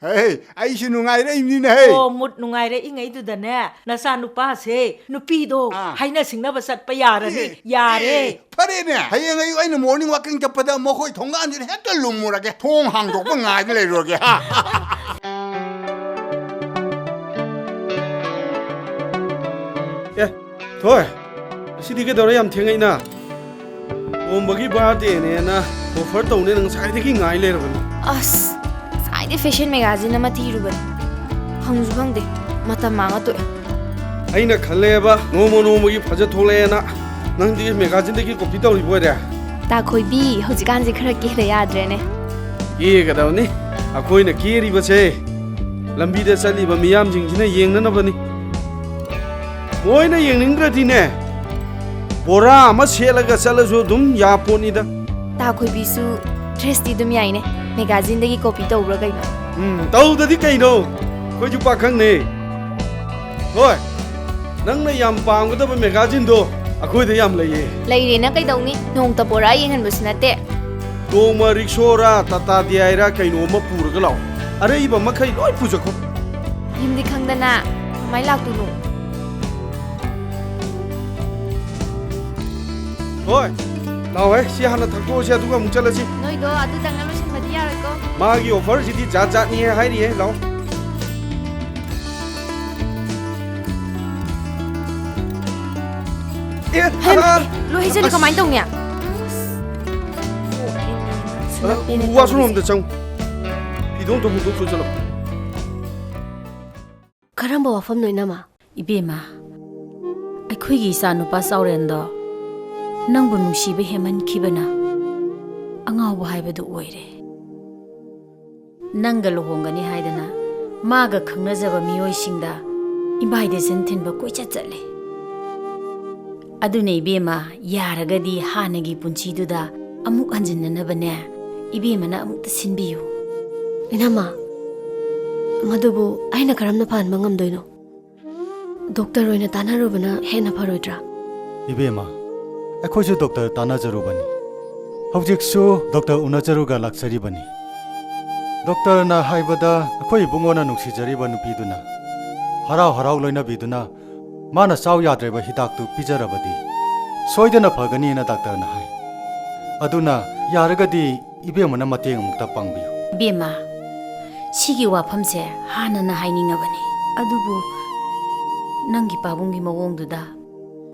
ꯍꯦ, ꯑꯩꯁꯨ ꯅꯨꯡꯉꯥꯏꯔꯛꯏꯕꯅꯤꯅꯦ ꯍꯦ꯫ ꯑꯣ, ꯃꯨꯠ ꯅꯨꯡꯉꯥꯏꯔꯛꯏꯉꯩꯗꯨꯗꯅꯦ, ꯅꯆꯥꯅꯨꯄꯥꯁꯦ ꯅꯨꯄꯤꯗꯣ ꯑꯥ꯫ ꯍꯥꯏꯅ ꯁꯤꯡꯅꯕ ꯆꯠꯄ ꯌꯥꯔꯅꯤ꯫ ꯑꯦ, ꯌꯥꯔꯦ꯫ ꯑꯦ, ꯐꯔꯦꯅꯦ꯫ ꯍꯌꯦꯡ ꯑꯌꯨꯛ ꯑꯩꯅ ꯃꯣꯔꯅꯤꯡ ꯋꯥꯀꯤꯡ ꯆꯠꯄꯗ ꯃꯈꯣꯏ ꯊꯣꯡꯒꯥꯟꯁꯤꯗ ꯍꯦꯛꯇ ꯂꯨꯝꯃꯨꯔꯒꯦ꯫ ꯊꯣꯡ ꯍꯥꯡꯗꯣꯛꯄ ꯉꯥꯏꯕ ꯂꯩꯔꯨꯔꯒꯦ꯫ ꯍꯥ? ꯑꯦ, ꯊꯣꯏ, ꯑꯁꯤꯗꯤ ꯀꯩꯗꯧꯔꯦ? ꯌꯥꯝ ꯊꯦꯡꯉꯛꯏꯅ꯫ ꯇꯣꯝꯕꯒꯤ ꯕꯥꯔꯗꯦꯅꯦꯅ ꯑꯣꯐꯔ ꯇꯧꯅꯦꯅ ꯉꯁꯥꯏꯗꯒꯤ ꯉꯥꯏ ꯂꯩꯔꯕꯅꯤ꯫ ꯑꯁ, ꯉꯁꯥꯏꯗꯩ ꯐꯦꯁꯟ ꯃꯦꯒꯥꯖꯤꯟ ꯑꯃ ꯊꯤꯔꯨꯕꯅꯤ꯫ ꯐꯪꯁꯨ ꯐꯪꯗꯦ꯫ ꯃꯇꯝ ꯃꯥꯡꯉ ꯇꯣꯛꯑꯦ꯫ ꯑꯩꯅ ꯈꯜꯂꯦꯕ, ꯅꯣꯡꯃ ꯅꯣꯡꯃꯒꯤ ꯐꯖ ꯊꯣꯛꯂꯛꯑꯦꯅ꯫ ꯅꯪꯗꯤ ꯃꯦꯒꯥꯖꯤꯟꯗꯒꯤ ꯀꯣꯄꯤ ꯇꯧꯔꯤꯕ ꯑꯣꯏꯔꯦ? ꯇꯥ ꯈꯣꯏꯕꯤ, ꯍꯧꯖꯤꯛꯀꯥꯟꯁꯦ ꯈꯔ ꯀꯦꯗ ꯌꯥꯗ꯭ꯔꯦꯅꯦ꯫ ꯀꯦꯒꯗꯕꯅꯤ꯫ ꯑꯩꯈꯣꯏꯅ ꯀꯦꯔꯤꯕꯁꯦ ꯂꯝꯕꯤꯗ ꯆꯠꯂꯤꯕ ꯃꯤꯌꯥꯝꯁꯤꯡꯁꯤꯅ ꯌꯦꯡꯅꯅꯕꯅꯤ꯫ ꯃꯣꯏꯅ ꯌꯦꯡꯅꯤꯡꯗ꯭ꯔꯗꯤꯅꯦ, ꯕꯣꯔꯥ ꯑꯃ ꯁꯦꯠꯂꯒ ꯆꯠꯂꯁꯨ ꯑꯗꯨꯝ ꯌꯥꯄꯣꯠꯅꯤꯗ꯫ ꯇꯥ ꯈꯣꯏꯕꯤꯁꯨ ꯗ꯭ꯔꯦꯁꯇꯤ ꯑꯗꯨꯝ ꯌꯥꯏꯅꯦ, ꯃꯦꯒꯥꯖꯤꯟꯗꯒꯤ ꯀꯣꯄꯤ ꯇꯧꯕ꯭ꯔꯥ ꯀꯩꯅꯣ? ꯎꯝ, ꯇꯧꯗꯗꯤ ꯀꯩꯅꯣ? ꯑꯩꯈꯣꯏꯁꯨ ꯄꯥꯈꯪꯅꯦ꯫ ꯍꯣꯏ, ꯅꯪꯅ ꯌꯥꯝ ꯄꯥꯝꯒꯗꯕ ꯃꯦꯒꯥꯖꯤꯟꯗꯣ ꯑꯩꯈꯣꯏꯗ ꯌꯥꯝ ꯂꯩꯌꯦ꯫ ꯂꯩꯔꯦꯅ ꯀꯩꯗꯧꯅꯤ? ꯅꯣꯡꯃꯇ ꯄꯣꯔꯛꯑ ꯌꯦꯡꯍꯟꯕꯁꯨ ꯅꯠꯇꯦ꯫ ꯅꯣꯡꯃ ꯔꯤꯛꯁꯣꯔꯥ ꯇꯥꯇꯥ ꯗꯤꯌꯥꯏꯔꯥ ꯀꯩꯅꯣ ꯑꯃ ꯄꯨꯔꯒ ꯂꯥꯛꯑꯣ꯫ ꯑꯔꯩꯕ ꯃꯈꯩ ꯂꯣꯏ ꯄꯨꯖꯈꯣ꯫ ꯌꯨꯝꯗꯤ ꯈꯪꯗꯅ ꯀꯃꯥꯏ ꯂꯥꯛꯇꯣꯏꯅꯣ? ꯍꯣꯏ, ꯂꯥꯛꯑꯣꯍꯦ, ꯁꯤ ꯍꯥꯟꯅ ꯊꯛꯇꯣꯛꯑꯁꯤ, ꯑꯗꯨꯒ ꯑꯃꯨꯛ ꯆꯠꯂꯁꯤ꯫ ꯅꯣꯏꯗꯣ ꯑꯗꯨꯇꯪꯅ ꯂꯣꯏꯁꯤꯟꯕꯗꯤ ꯌꯥꯔꯣꯏꯀꯣ꯫ ꯃꯥꯒꯤ ꯑꯣꯐꯔꯁꯤꯗꯤ ꯖꯥꯠ ꯖꯥꯠꯅꯤꯍꯦ ꯍꯥꯏꯔꯤꯌꯦ, ꯂꯥꯛꯑꯣ꯫ ꯑꯦ, ꯍꯩꯃꯥ, ꯑꯥ, ꯂꯣꯏ ꯍꯩꯖꯜꯂꯦ, ꯑꯁ꯫ ꯀꯃꯥꯏꯅ ꯇꯧꯅꯤ? ꯑ, ꯋꯥꯁꯔꯨꯝ ꯑꯝꯗ ꯆꯪꯉꯨ꯫ ꯐꯤꯗꯣ ꯑꯝꯇ ꯍꯣꯡꯗꯣꯛꯆꯣ ꯆꯠꯂꯣ꯫ ꯀꯔꯝꯕ ꯋꯥꯐꯝꯅꯣ, ꯏꯅꯝꯃ? ꯏꯕꯦꯝꯃ, ꯑꯩꯈꯣꯏꯒꯤ ꯏꯆꯥꯅꯨꯄꯥ ꯆꯥꯎꯔꯦꯟꯗꯣ ꯅꯪꯕꯨ ꯅꯨꯡꯁꯤꯕ ꯍꯦꯟꯃꯟꯈꯤꯕꯅ ꯑꯉꯥꯎꯕ ꯍꯥꯏꯕꯗꯨ ꯑꯣꯏꯔꯦ꯫ ꯅꯪꯒ ꯂꯨꯍꯣꯡꯒꯅꯤ ꯍꯥꯏꯗꯅ ꯃꯥꯒ ꯈꯪꯅꯖꯕ ꯃꯤꯑꯣꯏꯁꯤꯡꯗ invitation ꯊꯤꯟꯕ ꯀꯣꯏꯆꯠ ꯆꯠꯂꯦ꯫ ꯑꯗꯨꯅ ꯏꯕꯦꯝꯃ, ꯌꯥꯔꯒꯗꯤ ꯍꯥꯟꯅꯒꯤ ꯄꯨꯟꯁꯤꯗꯨꯗ ꯑꯃꯨꯛ ꯍꯟꯖꯤꯟꯅꯅꯕꯅꯦ, ꯏꯕꯦꯝꯃꯅ ꯑꯃꯨꯛꯇ ꯁꯤꯟꯕꯤꯌꯨ꯫ ꯏꯅꯝꯃ, ꯃꯗꯨꯕꯨ ꯑꯩꯅ ꯀꯔꯝꯅ ꯐꯍꯟꯕ ꯉꯝꯗꯣꯏꯅꯣ? ꯗꯣꯛꯇꯔ ꯑꯣꯏꯅ ꯇꯥꯟꯅꯔꯨꯕꯅ ꯍꯦꯟꯅ ꯐꯔꯣꯏꯗ꯭ꯔꯥ? ꯏꯕꯦꯝꯃ, ꯑꯩꯈꯣꯏꯁꯨ ꯗꯣꯛꯇꯔ ꯇꯥꯟꯅꯖꯔꯨꯕꯅꯤ꯫ ꯍꯧꯖꯤꯛꯁꯨ ꯗꯣꯛꯇꯔ ꯎꯅꯖꯔꯨꯒ ꯂꯥꯛꯆꯔꯤꯕꯅꯤ꯫ ꯗꯣꯛꯇꯔꯅ ꯍꯥꯏꯕꯗ, ꯑꯩꯈꯣꯏ ꯏꯕꯨꯡꯉꯣꯅ ꯅꯨꯡꯁꯤꯖꯔꯤꯕ ꯅꯨꯄꯤꯗꯨꯅ ꯍꯔꯥꯎ ꯍꯔꯥꯎ ꯂꯣꯏꯅꯕꯤꯗꯨꯅ ꯃꯥꯅ ꯆꯥꯎ ꯌꯥꯗ꯭ꯔꯤꯕ ꯍꯤꯗꯥꯛꯇꯨ ꯄꯤꯖꯔꯕꯗꯤ ꯁꯣꯏꯗꯅ ꯐꯒꯅꯤꯅ ꯗꯥꯛꯇꯔꯅ ꯍꯥꯏ꯫ ꯑꯗꯨꯅ ꯌꯥꯔꯒꯗꯤ ꯏꯕꯦꯝꯃꯅ ꯃꯇꯦꯡ ꯑꯃꯨꯛꯇ ꯄꯥꯡꯕꯤꯌꯨ꯫ ꯏꯕꯦꯝꯃ, ꯁꯤꯒꯤ ꯋꯥꯐꯝꯁꯦ ꯍꯥꯟꯅꯅ ꯍꯥꯏꯅꯤꯡꯉꯕꯅꯤ, ꯑꯗꯨꯕꯨ ꯅꯪꯒꯤ ꯄꯥꯕꯨꯡꯒꯤ ꯃꯑꯣꯡꯗꯨꯗ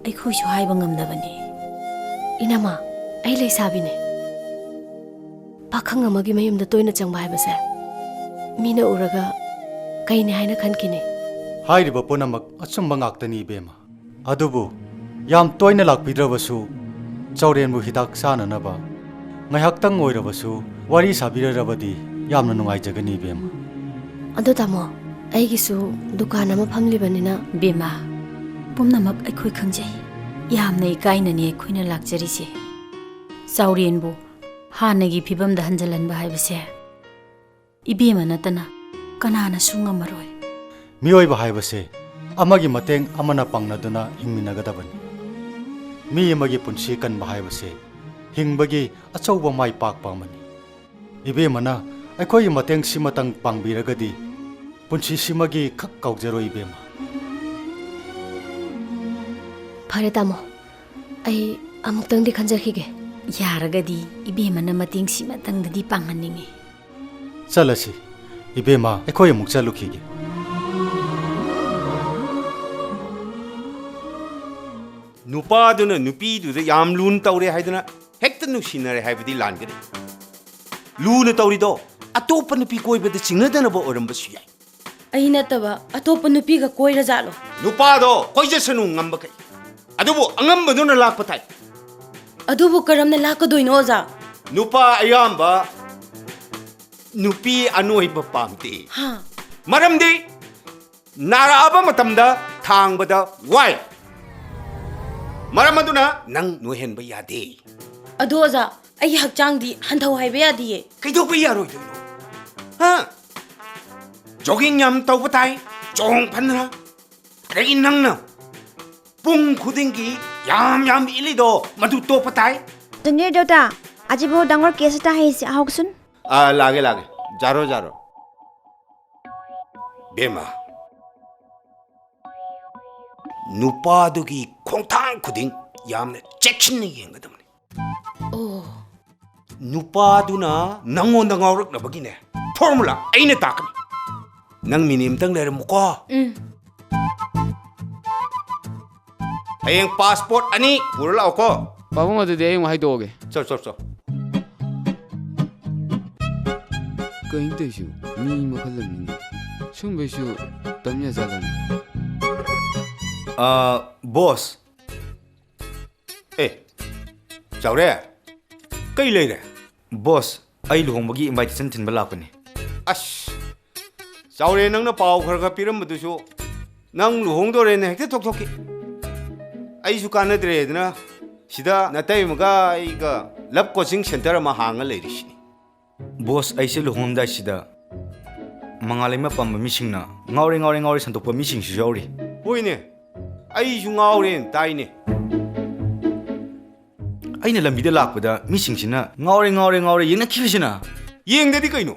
ꯑꯩꯈꯣꯏꯁꯨ ꯍꯥꯏꯕ ꯉꯝꯗꯕꯅꯤ꯫ ꯏꯅꯝꯃ, ꯑꯩ ꯂꯩꯁꯥꯕꯤꯅꯦ꯫ ꯄꯥꯈꯪ ꯑꯃꯒꯤ ꯃꯌꯨꯝꯗ ꯇꯣꯏꯅ ꯆꯪꯕ ꯍꯥꯏꯕꯁꯦ ꯃꯤꯅ ꯎꯔꯒ ꯀꯩꯅꯤ ꯍꯥꯏꯅ ꯈꯟꯈꯤꯅꯤ꯫ ꯍꯥꯏꯔꯤꯕ ꯄꯨꯝꯅꯃꯛ ꯑꯆꯨꯝꯕ ꯉꯥꯛꯇꯅꯤ, ꯏꯕꯦꯝꯃ꯫ ꯑꯗꯨꯕꯨ ꯌꯥꯝ ꯇꯣꯏꯅ ꯂꯥꯛꯄꯤꯗ꯭ꯔꯕꯁꯨ, ꯆꯥꯎꯔꯦꯟꯕꯨ ꯍꯤꯗꯥꯛ ꯆꯥꯅꯅꯕ ꯉꯥꯏꯍꯥꯛꯇꯪ ꯑꯣꯏꯔꯕꯁꯨ ꯋꯥꯔꯤ ꯁꯥꯕꯤꯔꯔꯕꯗꯤ ꯌꯥꯝꯅ ꯅꯨꯡꯉꯥꯏꯖꯒꯅꯤ, ꯏꯕꯦꯝꯃ꯫ ꯑꯗꯣ ꯇꯥꯃꯣ, ꯑꯩꯒꯤꯁꯨ ꯗꯨꯀꯥꯟ ꯑꯃ ꯐꯝꯂꯤꯕꯅꯤꯅ꯫ ꯏꯕꯦꯝꯃ, ꯄꯨꯝꯅꯃꯛ ꯑꯩꯈꯣꯏ ꯈꯪꯖꯩ꯫ ꯌꯥꯝꯅ ꯏꯀꯥꯏꯅꯅꯤ ꯑꯩꯈꯣꯏꯅ ꯂꯥꯛꯆꯔꯤꯁꯦ꯫ ꯆꯥꯎꯔꯦꯟꯕꯨ ꯍꯥꯟꯅꯒꯤ ꯐꯤꯕꯝꯗ ꯍꯟꯖꯤꯜꯍꯟꯕ ꯍꯥꯏꯕꯁꯦ ꯏꯕꯦꯝꯃ ꯅꯠꯇꯅ ꯀꯅꯥꯅꯁꯨ ꯉꯝꯃꯔꯣꯏ꯫ ꯃꯤꯑꯣꯏꯕ ꯍꯥꯏꯕꯁꯦ ꯑꯃꯒꯤ ꯃꯇꯦꯡ ꯑꯃꯅ ꯄꯥꯡꯅꯗꯨꯅ ꯍꯤꯡꯃꯤꯟꯅꯒꯗꯕꯅꯤ꯫ ꯃꯤ ꯑꯃꯒꯤ ꯄꯨꯟꯁꯤ ꯀꯟꯕ ꯍꯥꯏꯕꯁꯦ ꯍꯤꯡꯕꯒꯤ ꯑꯆꯧꯕ ꯃꯥꯏ ꯄꯥꯛꯄ ꯑꯃꯅꯤ꯫ ꯏꯕꯦꯝꯃꯅ ꯑꯩꯈꯣꯏꯒꯤ ꯃꯇꯦꯡ ꯁꯤꯃꯇꯪ ꯄꯥꯡꯕꯤꯔꯒꯗꯤ ꯄꯨꯟꯁꯤꯁꯤꯃꯒꯤ ꯈꯛ ꯀꯥꯎꯖꯔꯣꯏ, ꯏꯕꯦꯝꯃ꯫ ꯐꯔꯦ ꯇꯥꯃꯣ, ꯑꯩ ꯑꯃꯨꯛꯇꯪꯗꯤ ꯈꯟꯖꯈꯤꯒꯦ꯫ ꯌꯥꯔꯒꯗꯤ ꯏꯕꯦꯝꯃꯅ ꯃꯇꯦꯡ ꯁꯤꯃꯇꯪꯗꯗꯤ ꯄꯥꯡꯍꯟꯅꯤꯡꯉꯤ꯫ ꯆꯠꯂꯁꯤ꯫ ꯏꯕꯦꯝꯃ, ꯑꯩꯈꯣꯏ ꯑꯃꯨꯛ ꯆꯠꯂꯨꯈꯤꯒꯦ꯫ ꯅꯨꯄꯥꯗꯨꯅ ꯅꯨꯄꯤꯗꯨꯗ ꯌꯥꯝ ꯂꯨꯅ ꯇꯧꯔꯦ ꯍꯥꯏꯗꯅ ꯍꯦꯛꯇ ꯅꯨꯡꯁꯤꯅꯔꯦ ꯍꯥꯏꯕꯗꯤ ꯂꯥꯟꯒꯅꯤ꯫ ꯂꯨꯅ ꯇꯧꯔꯤꯗꯣ ꯑꯇꯣꯞꯄ ꯅꯨꯄꯤ ꯀꯣꯏꯕꯗ ꯆꯤꯡꯅꯗꯅꯕ ꯑꯣꯏꯔꯝꯕꯁꯨ ꯌꯥꯏ꯫ ꯑꯩ ꯅꯠꯇꯕ ꯑꯇꯣꯞꯄ ꯅꯨꯄꯤꯒ ꯀꯣꯏꯔꯖꯥꯠꯂꯣ? ꯅꯨꯄꯥꯗꯣ ꯀꯣꯏꯖꯁꯅꯨ ꯉꯝꯕꯈꯩ꯫ ꯑꯗꯨꯕꯨ ꯑꯉꯝꯕꯗꯨꯅ ꯂꯥꯛꯄ ꯊꯥꯏ꯫ ꯑꯗꯨꯕꯨ ꯀꯔꯝꯅ ꯂꯥꯛꯀꯗꯣꯏꯅꯣ, ꯑꯣꯖꯥ? ꯅꯨꯄꯥ ꯑꯌꯥꯝꯕ ꯅꯨꯄꯤ ꯑꯅꯣꯏꯕ ꯄꯥꯝꯗꯦ꯫ ꯍꯥ? ꯃꯔꯝꯗꯤ ꯅꯥꯔꯛꯑꯕ ꯃꯇꯝꯗ ꯊꯥꯡꯕꯗ ꯋꯥꯏ꯫ ꯃꯔꯝ ꯑꯗꯨꯅ ꯅꯪ ꯅꯣꯏꯍꯟꯕ ꯌꯥꯗꯦ꯫ ꯑꯗꯣ ꯑꯣꯖꯥ, ꯑꯩꯒꯤ ꯍꯛꯆꯥꯡꯗꯤ ꯍꯟꯊꯧ ꯍꯥꯏꯕ ꯌꯥꯗꯤꯌꯦ꯫ ꯀꯩꯗꯧꯕ ꯌꯥꯔꯣꯏꯗꯣꯏꯅꯣ? ꯍꯥ? ꯖꯣꯒꯤꯡ ꯌꯥꯝ ꯇꯧꯕ ꯇꯥꯏ, ꯆꯣꯡ ꯐꯟꯗꯅ꯫ ꯑꯗꯒꯤ ꯅꯪꯅ ꯄꯨꯡ ꯈꯨꯗꯤꯡꯒꯤ ꯌꯥꯝ ꯌꯥꯝ ꯏꯜꯂꯤꯗꯣ, ꯃꯗꯨ ꯇꯣꯛꯄ ꯇꯥꯏ꯫ জুনিয়ৰ দেউতা, আজি বহুত ডাঙৰ কেছ এটা আহিছে, আহকচোন। ꯑꯥ, ꯂꯥꯛꯑꯒꯦ, ꯂꯥꯛꯑꯒꯦ꯫ ꯖꯥꯔꯣ, ꯖꯥꯔꯣ꯫ ꯕꯦꯝꯃ, ꯅꯨꯄꯥꯗꯨꯒꯤ ꯈꯣꯡꯊꯥꯡ ꯈꯨꯗꯤꯡ ꯌꯥꯝꯅ ꯆꯦꯛꯁꯤꯟꯅ ꯌꯦꯡꯒꯗꯕꯅꯤ꯫ ꯑꯣ꯫ ꯅꯨꯄꯥꯗꯨꯅ ꯅꯪꯉꯣꯟꯗ ꯉꯥꯎꯔꯛꯅꯕꯒꯤꯅꯦ, ꯐꯣꯔꯃꯨꯂꯥ ꯑꯩꯅ ꯇꯥꯛꯀꯅꯤ꯫ ꯅꯪ ꯃꯤꯅꯤꯠ ꯑꯝꯇꯪ ꯂꯩꯔꯝꯃꯨꯀꯣ꯫ ꯎꯝ꯫ ꯍꯌꯦꯡ ꯄꯥꯁꯄꯣꯔꯠ ꯑꯅꯤ ꯄꯨꯔ ꯂꯥꯛꯑꯣꯀꯣ꯫ ꯄꯥꯕꯨꯡ, ꯑꯗꯨꯗꯤ ꯑꯩ ꯑꯃꯨꯛ ꯍꯥꯏꯗꯣꯛꯑꯒꯦ꯫ ꯆꯣ, ꯆꯣ, ꯆꯣ꯫ ꯀꯩꯅꯣ ꯇꯧꯔꯤꯁꯤꯕꯨ? ꯃꯤ ꯃꯈꯜ ꯑꯃꯅꯤꯅꯦ꯫ ꯁꯨꯝꯕꯩꯁꯨ ꯇꯝ ꯌꯥꯖꯥꯠꯂꯅꯦ? ꯑꯥ, ꯕꯣꯁ꯫ ꯑꯦ, ꯆꯥꯎꯔꯦ, ꯀꯩ ꯂꯩꯔꯦ? ꯕꯣꯁ, ꯑꯩ ꯂꯨꯍꯣꯡꯕꯒꯤ ꯏꯟꯚꯥꯏꯇꯦꯁꯟ ꯊꯤꯟꯕ ꯂꯥꯛꯄꯅꯤ꯫ ꯑꯁ, ꯆꯥꯎꯔꯦ, ꯅꯪꯅ ꯄꯥꯎ ꯈꯔ ꯈꯔ ꯄꯤꯔꯝꯕꯗꯨꯁꯨ ꯅꯪ ꯂꯨꯍꯣꯡꯗꯣꯔꯦꯅ ꯍꯦꯛꯇ ꯊꯣꯛꯊꯣꯛꯈꯤ꯫ ꯑꯩꯁꯨ ꯀꯥꯟꯅꯗ꯭ꯔꯦꯗꯅ ꯁꯤꯗ ꯅꯇꯩꯃꯒ ꯑꯩꯒ ꯂꯞ ꯀꯣꯆꯤꯡ ꯁꯦꯟꯇꯔ ꯑꯃ ꯍꯥꯡꯉ ꯂꯩꯔꯤꯁꯤꯅꯤ꯫ ꯕꯣꯁ, ꯑꯩꯁꯦ ꯂꯨꯍꯣꯡꯉꯝꯗꯥꯏꯁꯤꯗ ꯃꯉꯥꯜ ꯑꯃ ꯄꯥꯝꯕ ꯃꯤꯁꯤꯡꯅ ꯉꯥꯎꯔꯦ, ꯉꯥꯎꯔꯦ, ꯉꯥꯎꯔꯦ ꯁꯟꯗꯣꯛꯄ ꯃꯤꯁꯤꯡꯁꯨ ꯌꯥꯎꯔꯤ꯫ ꯍꯣꯏꯅꯦ, ꯑꯩꯁꯨ ꯉꯥꯎꯔꯦꯅ ꯇꯥꯏꯅꯦ꯫ ꯑꯩꯅ ꯂꯝꯕꯤꯗ ꯂꯥꯛꯄꯗ ꯃꯤꯁꯤꯡꯁꯤꯅ "ꯉꯥꯎꯔꯦ, ꯉꯥꯎꯔꯦ, ꯉꯥꯎꯔꯦ" ꯌꯦꯡꯅꯈꯤꯕꯁꯤꯅ꯫ ꯌꯦꯡꯗꯗꯤ ꯀꯩꯅꯣ?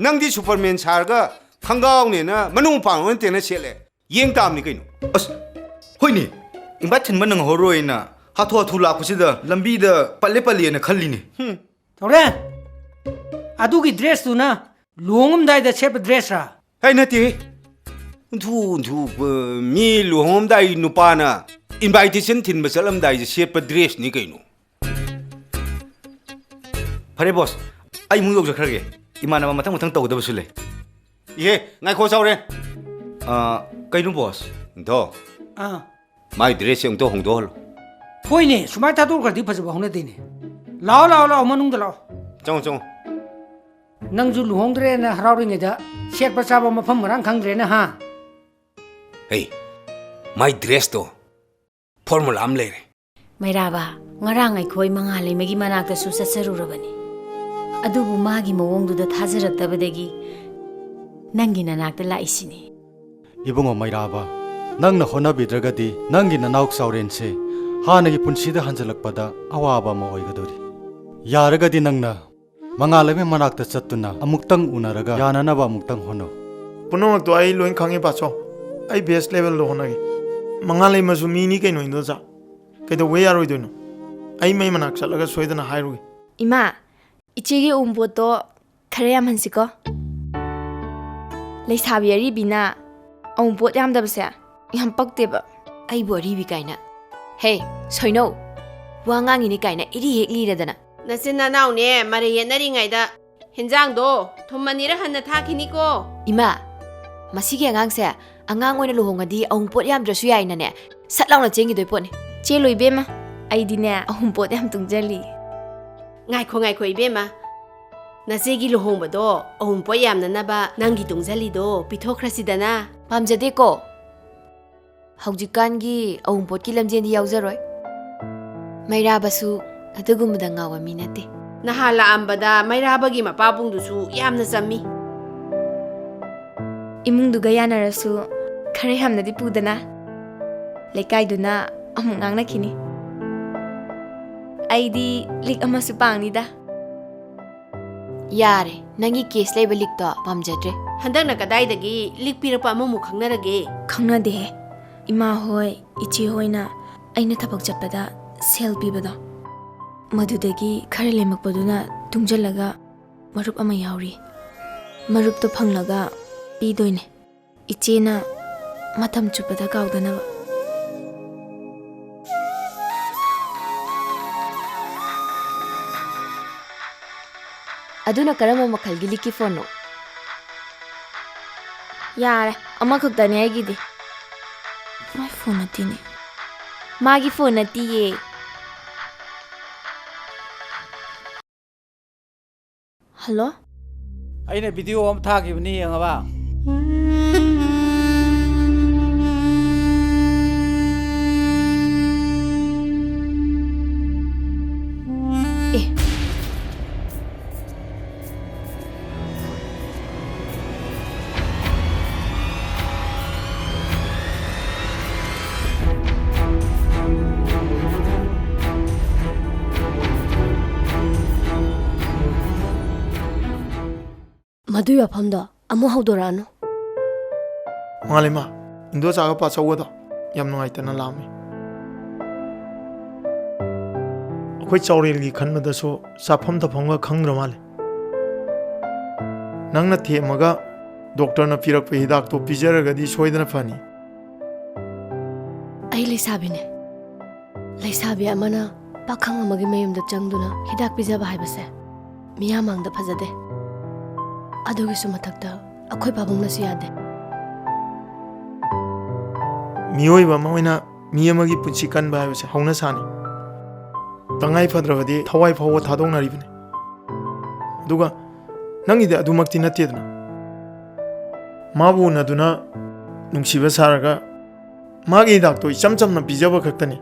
ꯅꯪꯗꯤ ꯁꯨꯄꯔꯃꯦꯟ ꯁꯥꯔꯒ ꯈꯪꯒꯥꯎꯅꯦꯅ ꯃꯅꯨꯡ ꯃꯄꯥꯟ ꯑꯣꯟꯅ ꯇꯩꯅ ꯁꯦꯠꯂꯦ꯫ ꯌꯦꯡ ꯇꯥꯕꯅꯤ ꯀꯩꯅꯣ꯫ ꯑꯁ, ꯍꯣꯏꯅꯦ, ꯏꯟꯚꯥꯏꯠ ꯊꯤꯟꯕ ꯅꯪꯍꯧꯔꯣꯏꯅ ꯍꯥꯊꯨ ꯍꯥꯊꯨ ꯂꯥꯛꯄꯁꯤꯗ ꯂꯝꯕꯤꯗ ꯄꯜꯂꯦ ꯄꯜꯂꯦꯅ ꯈꯜꯂꯤꯅꯦ꯫ ꯍꯨꯝ꯫ ꯆꯥꯎꯔꯦ, ꯑꯗꯨꯒꯤ ꯗ꯭ꯔꯦꯁꯇꯨꯅ ꯂꯨꯍꯣꯡꯉꯝꯗꯥꯏꯗ ꯁꯦꯠꯄ ꯗ꯭ꯔꯦꯁꯔꯥ? ꯍꯦ, ꯅꯠꯇꯦꯍꯦ꯫ ꯎꯟꯊꯨ, ꯎꯟꯊꯨ, ꯃꯤ ꯂꯨꯍꯣꯡꯉꯝꯗꯥꯏ ꯅꯨꯄꯥꯅ ꯏꯟꯚꯥꯏꯇꯦꯁꯟ ꯊꯤꯟꯕ ꯆꯠꯂꯝꯗꯥꯏꯗ ꯁꯦꯠꯄ ꯗ꯭ꯔꯦꯁꯅꯤ ꯀꯩꯅꯣ꯫ ꯐꯔꯦ ꯕꯣꯁ, ꯑꯩ ꯑꯃꯨꯛ ꯌꯧꯖꯈ꯭ꯔꯒꯦ꯫ ꯏꯃꯥꯟꯅꯕ ꯃꯊꯪ ꯃꯊꯪ ꯇꯧꯒꯗꯕꯁꯨ ꯂꯩ꯫ ꯏꯍꯦ, ꯉꯥꯏꯈꯣ ꯆꯥꯎꯔꯦꯟ꯫ ꯑ, ꯀꯩꯅꯣ ꯕꯣꯁ? ꯅꯤꯡꯊꯧ, ꯑꯥ꯫ ꯃꯥꯏ ꯗ꯭ꯔꯦꯁꯁꯦ ꯑꯃꯨꯛꯇ ꯍꯣꯡꯗꯣꯛꯍꯜꯂꯣ꯫ ꯍꯣꯏꯅꯦ, ꯁꯨꯃꯥꯏꯅ ꯊꯥꯗꯣꯛꯈ꯭ꯔꯗꯤ ꯐꯖꯕ ꯍꯧꯅꯗꯦꯅꯦ꯫ ꯂꯥꯛꯑꯣ, ꯂꯥꯛꯑꯣ, ꯂꯥꯛꯑꯣ, ꯃꯅꯨꯡꯗ ꯂꯥꯛꯑꯣ꯫ ꯆꯪꯉꯣ, ꯆꯪꯉꯣ꯫ ꯅꯪꯁꯨ ꯂꯨꯍꯣꯡꯗ꯭ꯔꯦꯅ ꯍꯔꯥꯎꯔꯤꯉꯩꯗ ꯁꯦꯠꯄ ꯆꯥꯕ ꯃꯐꯝ ꯃꯔꯥꯡ ꯈꯪꯗ꯭ꯔꯦꯅ, ꯍꯥ? ꯍꯦ, ꯃꯥꯏ ꯗ꯭ꯔꯦꯁꯇꯣ ꯐꯣꯔꯃꯨꯂꯥ ꯑꯃ ꯂꯩꯔꯦ꯫ ꯃꯩꯔꯥꯕ, ꯉꯔꯥꯡ ꯑꯩꯈꯣꯏ ꯃꯉꯥꯂꯩꯃꯒꯤ ꯃꯅꯥꯛꯇꯁꯨ ꯆꯠꯆꯔꯨꯔꯕꯅꯤ꯫ ꯑꯗꯨꯕꯨ ꯃꯥꯒꯤ ꯃꯑꯣꯡꯗꯨꯗ ꯊꯥꯖꯔꯛꯇꯕꯗꯒꯤ ꯅꯪꯒꯤ ꯅꯅꯥꯛꯇ ꯂꯥꯛꯏꯁꯤꯅꯤ꯫ ꯏꯕꯨꯡꯉꯣ ꯃꯩꯔꯥꯕ, ꯅꯪꯅ ꯍꯣꯠꯅꯕꯤꯗ꯭ꯔꯒꯗꯤ ꯅꯪꯒꯤ ꯅꯅꯥꯎ ꯆꯥꯎꯔꯦꯟꯁꯦ ꯍꯥꯟꯅꯒꯤ ꯄꯨꯟꯁꯤꯗ ꯍꯟꯖꯤꯜꯂꯛꯄꯗ ꯑꯋꯥꯕ ꯑꯃ ꯑꯣꯏꯒꯗꯧꯔꯤ꯫ ꯌꯥꯔꯒꯗꯤ ꯅꯪꯅ ꯃꯉꯥꯂꯩꯃ ꯃꯅꯥꯛꯇ ꯆꯠꯇꯨꯅ ꯑꯃꯨꯛꯇꯪ ꯎꯅꯔꯒ ꯌꯥꯅꯅꯕ ꯑꯃꯨꯛꯇꯪ ꯍꯣꯠꯅꯧ꯫ ꯄꯨꯝꯅꯃꯛꯇꯣ ꯑꯩ ꯂꯣꯏ ꯈꯪꯉꯦ ꯕꯥꯆꯧ꯫ ꯑꯩ best levelꯗ ꯍꯣꯠꯅꯒꯦ꯫ ꯃꯉꯥꯂꯩꯃꯁꯨ ꯃꯤꯅꯤ ꯀꯩꯅꯣ, ꯏꯟꯗꯣꯆꯥ꯫ ꯀꯩꯗꯧꯕꯩ ꯌꯥꯔꯣꯏꯗꯣꯏꯅꯣ? ꯑꯩ ꯃꯩ ꯃꯅꯥꯛ ꯆꯠꯂꯒ ꯁꯣꯏꯗꯅ ꯍꯥꯏꯔꯨꯒꯦ꯫ ꯏꯃꯥ, ꯏꯆꯦꯒꯤ ꯑꯎꯟꯄꯣꯠꯇꯣ ꯈꯔ ꯌꯥꯝꯍꯟꯁꯤꯀꯣ꯫ ꯂꯩꯁꯥꯕꯤ ꯑꯔꯤꯕꯤꯅ ꯑꯎꯟꯄꯣꯠ ꯌꯥꯝꯗꯕꯁꯦ ꯌꯥꯝ ꯄꯛꯇꯦꯕ꯫ ꯑꯩꯕꯨ ꯑꯔꯤꯕꯤ ꯀꯥꯏꯅ꯫ ꯍꯦ, ꯁꯣꯏꯅꯧ! ꯋꯥ ꯉꯥꯡꯉꯤꯅꯤ ꯀꯥꯏꯅ ꯏꯔꯤ ꯍꯦꯛ ꯂꯤꯔꯗꯅ꯫ ꯅꯆꯤꯟ ꯅꯅꯥꯎꯅꯦ ꯃꯔꯩ ꯌꯦꯠꯅꯔꯤꯉꯩꯗ ꯍꯦꯟꯖꯥꯡꯗꯣ ꯊꯨꯝ ꯑꯅꯤꯔꯛ ꯍꯟꯅ ꯊꯥꯛꯈꯤꯅꯤꯀꯣ꯫ ꯏꯃꯥ, ꯃꯁꯤꯒꯤ ꯑꯉꯥꯡꯁꯦ ꯑꯉꯥꯡ ꯑꯣꯏꯅ ꯂꯨꯍꯣꯡꯉꯗꯤ ꯑꯎꯟꯄꯣꯠ ꯌꯥꯝꯗ꯭ꯔꯁꯨ ꯌꯥꯏꯅꯅꯦ, ꯁꯠ ꯂꯥꯎꯅ ꯆꯦꯟꯈꯤꯗꯣꯏ ꯄꯣꯠꯅꯤ꯫ ꯆꯦꯜꯂꯣ ꯏꯕꯦꯝꯃ, ꯑꯩꯗꯤꯅꯦ ꯑꯎꯟꯄꯣꯠ ꯌꯥꯝ ꯇꯨꯡꯖꯜꯂꯤ꯫ ꯉꯥꯏꯈꯣ, ꯉꯥꯏꯈꯣ ꯏꯕꯦꯝꯃ, ꯅꯆꯦꯒꯤ ꯂꯨꯍꯣꯡꯕꯗꯣ ꯑꯎꯟꯄꯣꯠ ꯌꯥꯝꯅꯅꯕ ꯅꯪꯒꯤ ꯇꯨꯡꯖꯜꯂꯤꯗꯣ ꯄꯤꯊꯣꯛꯈ꯭ꯔꯁꯤꯗꯅ꯫ ꯄꯥꯝꯖꯗꯦꯀꯣ꯫ ꯍꯧꯖꯤꯛꯀꯥꯟꯒꯤ ꯑꯎꯟꯄꯣꯠꯀꯤ ꯂꯝꯖꯦꯟꯗꯤ ꯌꯥꯎꯖꯔꯣꯏ꯫ ꯃꯩꯔꯥꯕꯁꯨ ꯑꯗꯨꯒꯨꯝꯕꯗ ꯉꯥꯎꯕ ꯃꯤ ꯅꯠꯇꯦ꯫ ꯅꯍꯥꯟ ꯂꯥꯛꯑꯝꯕꯗ ꯃꯩꯔꯥꯕꯒꯤ ꯃꯄꯥꯕꯨꯡꯗꯨꯁꯨ ꯌꯥꯝꯅ ꯆꯝꯃꯤ꯫ ꯏꯃꯨꯡꯗꯨꯒ ꯌꯥꯅꯔꯁꯨ ꯈꯔ ꯌꯥꯝꯅꯗꯤ ꯄꯨꯗꯅ꯫ ꯂꯩꯀꯥꯏꯗꯨꯅ ꯑꯃꯨꯛ ꯉꯥꯡꯅꯈꯤꯅꯤ꯫ ꯑꯩꯗꯤ ꯂꯤꯛ ꯑꯃꯁꯨ ꯄꯥꯡꯅꯤꯗ꯫ ꯌꯥꯔꯦ, ꯅꯪꯒꯤ ꯀꯦꯁ ꯂꯩꯕ ꯂꯤꯛꯇꯣ ꯄꯥꯝꯖꯗ꯭ꯔꯦ꯫ ꯍꯟꯗꯛꯅ ꯀꯗꯥꯏꯗꯒꯤ ꯂꯤꯛ ꯄꯤꯔꯛꯄ ꯑꯃꯃꯨꯛ ꯈꯪꯅꯔꯒꯦ? ꯈꯪꯅꯗꯦꯍꯦ꯫ ꯏꯃꯥ ꯍꯣꯏ, ꯏꯆꯦ ꯍꯣꯏꯅ ꯑꯩꯅ ꯊꯕꯛ ꯆꯠꯄꯗ ꯁꯦꯜ ꯄꯤꯕꯗꯣ, ꯃꯗꯨꯗꯒꯤ ꯈꯔ ꯂꯦꯝꯃꯛꯄꯗꯨꯅ ꯇꯨꯡꯖꯜꯂꯒ ꯃꯔꯨꯞ ꯑꯃ ꯌꯥꯎꯔꯤ꯫ ꯃꯔꯨꯞꯇꯣ ꯐꯪꯂꯒ ꯄꯤꯗꯣꯏꯅꯦ꯫ ꯏꯆꯦꯅ ꯃꯇꯝ ꯆꯨꯞꯄꯗ ꯀꯥꯎꯗꯅꯕ꯫ ꯑꯗꯨꯅ ꯀꯔꯝꯕ ꯃꯈꯜꯒꯤ ꯂꯤꯛꯀꯤ ꯐꯣꯟꯅꯣ? ꯌꯥꯔꯦ, ꯑꯃꯈꯛꯇꯅꯦ ꯑꯩꯒꯤꯗꯤ꯫ ꯃꯥꯏ ꯐꯣꯟ ꯅꯠꯇꯦꯅꯦ꯫ ꯃꯥꯒꯤ ꯐꯣꯟ ꯅꯠꯇꯤꯌꯦ꯫ ꯍꯜꯂꯣ? ꯑꯩꯅ ꯚꯤꯗꯤꯑꯣ ꯑꯃ ꯊꯥꯈꯤꯕꯅꯤ, ꯌꯦꯡꯉꯕ? ꯑꯦ꯫ ꯃꯗꯨꯏ ꯋꯥꯐꯝꯗꯣ ꯑꯃꯨꯛ ꯍꯧꯗꯣꯔꯛꯑꯅꯨ꯫ ꯃꯥꯂꯦꯃ, ꯏꯟꯗꯣꯆꯥꯒ ꯄꯥꯆꯧꯒꯗꯣ ꯌꯥꯝ ꯅꯨꯡꯉꯥꯏꯇꯅ ꯂꯥꯛꯑꯝꯃꯤ꯫ ꯑꯩꯈꯣꯏ ꯆꯥꯎꯔꯦꯜꯒꯤ ꯈꯟꯕꯗꯁꯨ ꯆꯥꯐꯝ ꯊꯛꯐꯝꯒ ꯈꯪꯗ꯭ꯔ ꯃꯥꯜꯂꯦ꯫ ꯅꯪꯅ ꯊꯦꯝꯃꯒ ꯗꯣꯛꯇꯔꯅ ꯄꯤꯔꯛꯄ ꯍꯤꯗꯥꯛꯇꯣ ꯄꯤꯖꯔꯒꯗꯤ ꯁꯣꯏꯗꯅ ꯐꯅꯤ꯫ ꯑꯩ ꯂꯩꯁꯥꯕꯤꯅꯦ꯫ ꯂꯩꯁꯥꯕꯤ ꯑꯃꯅ ꯄꯥꯈꯪ ꯑꯃꯒꯤ ꯃꯌꯨꯝꯗ ꯆꯪꯗꯨꯅ ꯍꯤꯗꯥꯛ ꯄꯤꯖꯕ ꯍꯥꯏꯕꯁꯦ ꯃꯤꯌꯥꯝ ꯃꯥꯡꯗ ꯐꯖꯗꯦ꯫ ꯑꯗꯨꯒꯤꯁꯨ ꯃꯊꯛꯇ ꯑꯩꯈꯣꯏ ꯄꯥꯕꯨꯡꯅꯁꯨ ꯌꯥꯗꯦ꯫ ꯃꯤꯑꯣꯏꯕ ꯑꯃ ꯑꯣꯏꯅ ꯃꯤ ꯑꯃꯒꯤ ꯄꯨꯟꯁꯤ ꯀꯟꯕ ꯍꯥꯏꯕꯁꯦ ꯍꯧꯅꯁꯥꯅꯤ꯫ ꯇꯉꯥꯏ ꯐꯗ꯭ꯔꯕꯗꯤ ꯊꯋꯥꯏ ꯐꯥꯎꯕ ꯊꯥꯗꯣꯛꯅꯔꯤꯕꯅꯤ꯫ ꯑꯗꯨꯒ ꯅꯪꯒꯤꯗꯤ ꯑꯗꯨꯃꯛꯇꯤ ꯅꯠꯇꯦꯗꯅ꯫ ꯃꯥꯕꯨ ꯎꯅꯗꯨꯅ ꯅꯨꯡꯁꯤꯕ ꯁꯥꯔꯒ ꯃꯥꯒꯤ ꯍꯤꯗꯥꯛꯇꯣ ꯏꯆꯝ ꯆꯝꯅ ꯄꯤꯖꯕ ꯈꯛꯇꯅꯤ꯫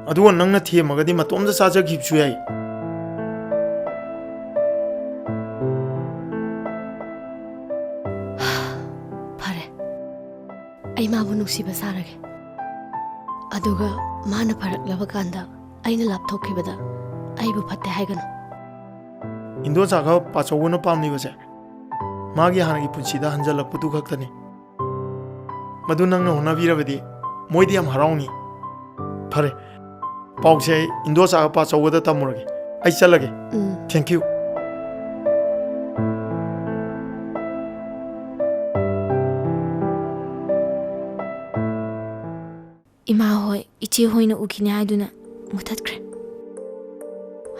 ꯑꯗꯨꯒ ꯅꯪꯅ ꯊꯦꯝꯃꯒꯗꯤ ꯃꯇꯣꯝꯇ ꯆꯥꯖꯈꯤꯕꯁꯨ ꯌꯥꯏ꯫ ꯐꯔꯦ, ꯑꯩ ꯃꯥꯕꯨ ꯅꯨꯡꯁꯤꯕ ꯁꯥꯔꯒꯦ꯫ ꯑꯗꯨꯒ ꯃꯥꯅ ꯐꯔꯛꯂꯕ ꯀꯥꯟꯗ ꯑꯩꯅ ꯂꯥꯞꯊꯣꯛꯈꯤꯕꯗ ꯑꯩꯕꯨ ꯐꯠꯇꯦ ꯍꯥꯏꯒꯅꯨ꯫ ꯏꯟꯗꯣꯆꯥꯒ ꯄꯥꯆꯧꯒꯅ ꯄꯥꯝꯂꯤꯕꯁꯦ ꯃꯥꯒꯤ ꯍꯥꯟꯅꯒꯤ ꯄꯨꯟꯁꯤꯗ ꯍꯟꯖꯜꯂꯛꯄꯗꯨ ꯈꯛꯇꯅꯤ꯫ ꯃꯗꯨ ꯅꯪꯅ ꯍꯣꯠꯅꯕꯤꯔꯕꯗꯤ ꯃꯣꯏꯗꯤ ꯌꯥꯝ ꯍꯔꯥꯎꯅꯤ꯫ ꯐꯔꯦ, ꯄꯥꯎꯁꯦ ꯑꯩ ꯏꯟꯗꯣꯆꯥꯒ ꯄꯥꯆꯧꯒꯗ ꯇꯝꯃꯨꯔꯒꯦ꯫ ꯑꯩ ꯆꯠꯂꯒꯦ꯫ ꯎꯝ꯫ Thank you꯫ ꯏꯃꯥ ꯍꯣꯏ, ꯏꯆꯦ ꯍꯣꯏꯅ ꯎꯈꯤꯅꯤ ꯍꯥꯏꯗꯨꯅ ꯃꯨꯊꯠꯈ꯭ꯔꯦ꯫